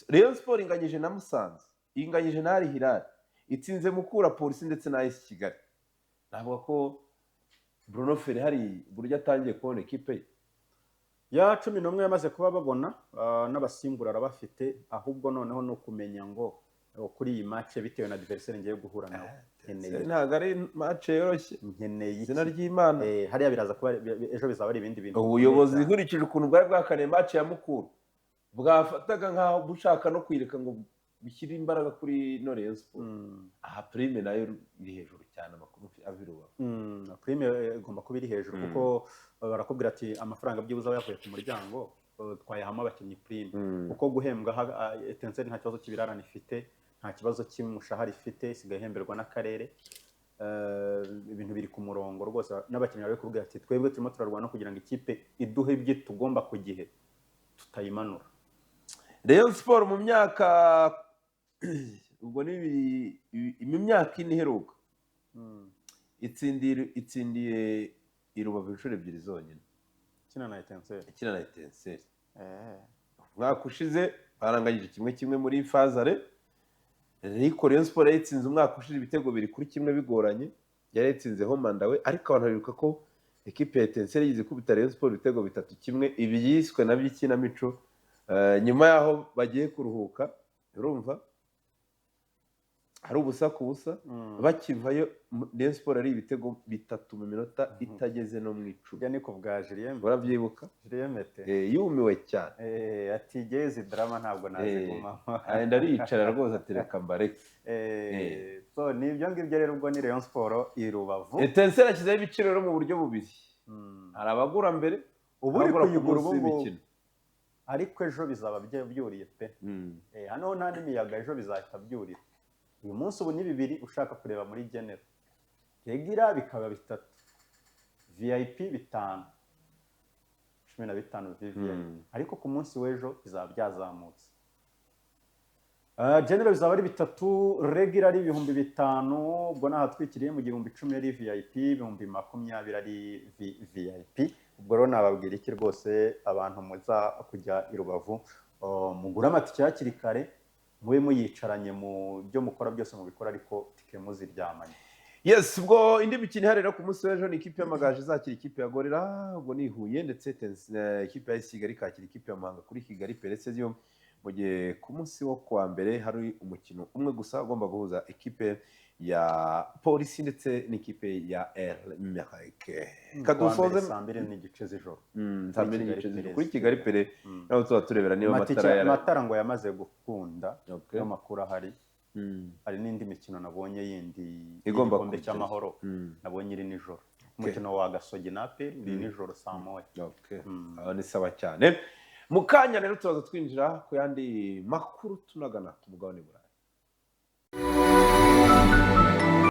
A: Rayon Sport inganyije na Musanze, inganyije na Al Hilal, itsinze Mukura, Polisi ndetse na AS Kigali. Navuga ko Bruno Ferry hari uburyo atangiye kubona ikipe ye.
B: Ya 11 yamaze kuba babona, n'abasimbura arabafite. Ahubwo noneho ni ukumenya ngo kuri iyi match, bitewe na adversaire ngiye guhura nawe, nkeneye
A: Ntabwo ari match yoroshye.
B: Nkeneye iki?
A: Izina ry'Imana.
B: Hariya biraza kuba ejo bizaba ari ibindi bintu
A: Ubuyobozi,
B: bikomeye cyane.
A: nkurikije ukuntu bwari bwakaniye match ya Mukura, bwafataga nkaho bushaka no kwireka ngo bishyire imbaraga kuri no Rayon Sport. Aha prime nayo iri hejuru cyane, amakuru ava i Rubavu.
B: Prime igomba kuba iri hejuru, kuko barakubwira ati amafaranga byibuze aba yavuye ku muryango, twayahamo abakinnyi prime, kuko guhembwa Etincelle nta kibazo cy'ibirarane ifite, nta kibazo cy'umushahara ifite, isigaye ihemberwa n'akarere. Ibintu biri ku murongo rwose, n'abakinnyi bari kubwira ati twebwe turimo turarwana kugira ngo ikipe iduhe ibyo tugomba ku gihe, tutayimanura.
A: Rayon Sport mu myaka, ubwo ni ibiri, mu myaka 4 iheruka, itsindiye i Rubavu inshuro ebyiri zonyine.
B: Ikina na Etincelle.
A: Ikina na Etincelle. Umwaka ushize baranganyije 1-1 muri fazare, ariko Rayon Sport yayitsinze umwaka ushize ibitego 2-1 bigoranye, yari yatsinzeho Mandawe. Ariko abantu bibuka ko ekipe ya Etincelle yize ikubita Rayon Sport ibitego 3-1, ibi yiswe nabyo ikinamico. Nyuma y'aho bagiye kuruhuka, urumva hari 0-0, bakivayo Rayon Sport ari ibitego bitatu mu minota itageze no mu 10.
B: Ibyo ni ku bwa Julien.
A: Urabyibuka?
B: Julien Mete.
A: Yumiwe cyane.
B: Ati gezi drama ntabwo nazigumamo.
A: Agenda ariyicara rwose, atereka mbareke.
B: So ni ibyo ngibyo rero, ubwo ni Rayon Sport i Rubavu.
A: Etincelle ashyizeho ibiciro rero mu buryo bubiri: hari abagura mbere,
B: Ubu uri
A: abagura ku
B: kuyigura
A: munsi
B: ubu ngubu.
A: w'imikino.
B: Ariko ejo bizaba byuriye pe. Hano nta n'imiyaga, ejo bizahita byurira. Uyu munsi ubu ni bibiri ushaka kureba muri general, regular bikaba bitatu, VIP 5, 15 VVIP. Ariko ku munsi w'ejo bizaba byazamutse. General bizaba ari bitatu, regular ari 5000, ubwo nahatwikiriye mu 10,000 ari VIP, 20,000 ari VIP. Ubwo rero nababwira iki rwose, abantu muza kujya i Rubavu, mugure amatike hakiri kare, mube muyicaranye, mu byo mukora byose mubikora, ariko tike muziryamanye.
A: Yes, ubwo indi mikino ihari rero ku munsi w'ejo ni ikipe y'Amagaju izakira ikipe ya Gorilla, ubwo ni i Huye, ndetse ikipe ya Kigali ikakira ikipe ya Muhanga kuri Kigali Pele Stadium, mu gihe ku munsi wo kuwa mbere hari umukino umwe gusa ugomba guhuza ikipe ya Polisi ndetse n'ikipe ya El Merreikh. Kadusoze.
B: Saa 2:30 z'ijoro.
A: Saa 2:30 z'ijoro kuri Kigali Pele, naho tuba turebera niba amatara yara
B: Amatara ngo yamaze gukunda, niyo makuru ahari. Hari n'indi mikino nabonye yindi
A: Igomba
B: y'igikombe
A: kujya.
B: cy'amahoro, nabonye iri nijoro, umukino wa Gasogi na APR uri nijoro saa 1.
A: Aho ni sawa cyane. Mu kanya rero turaza twinjira ku yandi makuru, tunagana ku mugabane Burayi.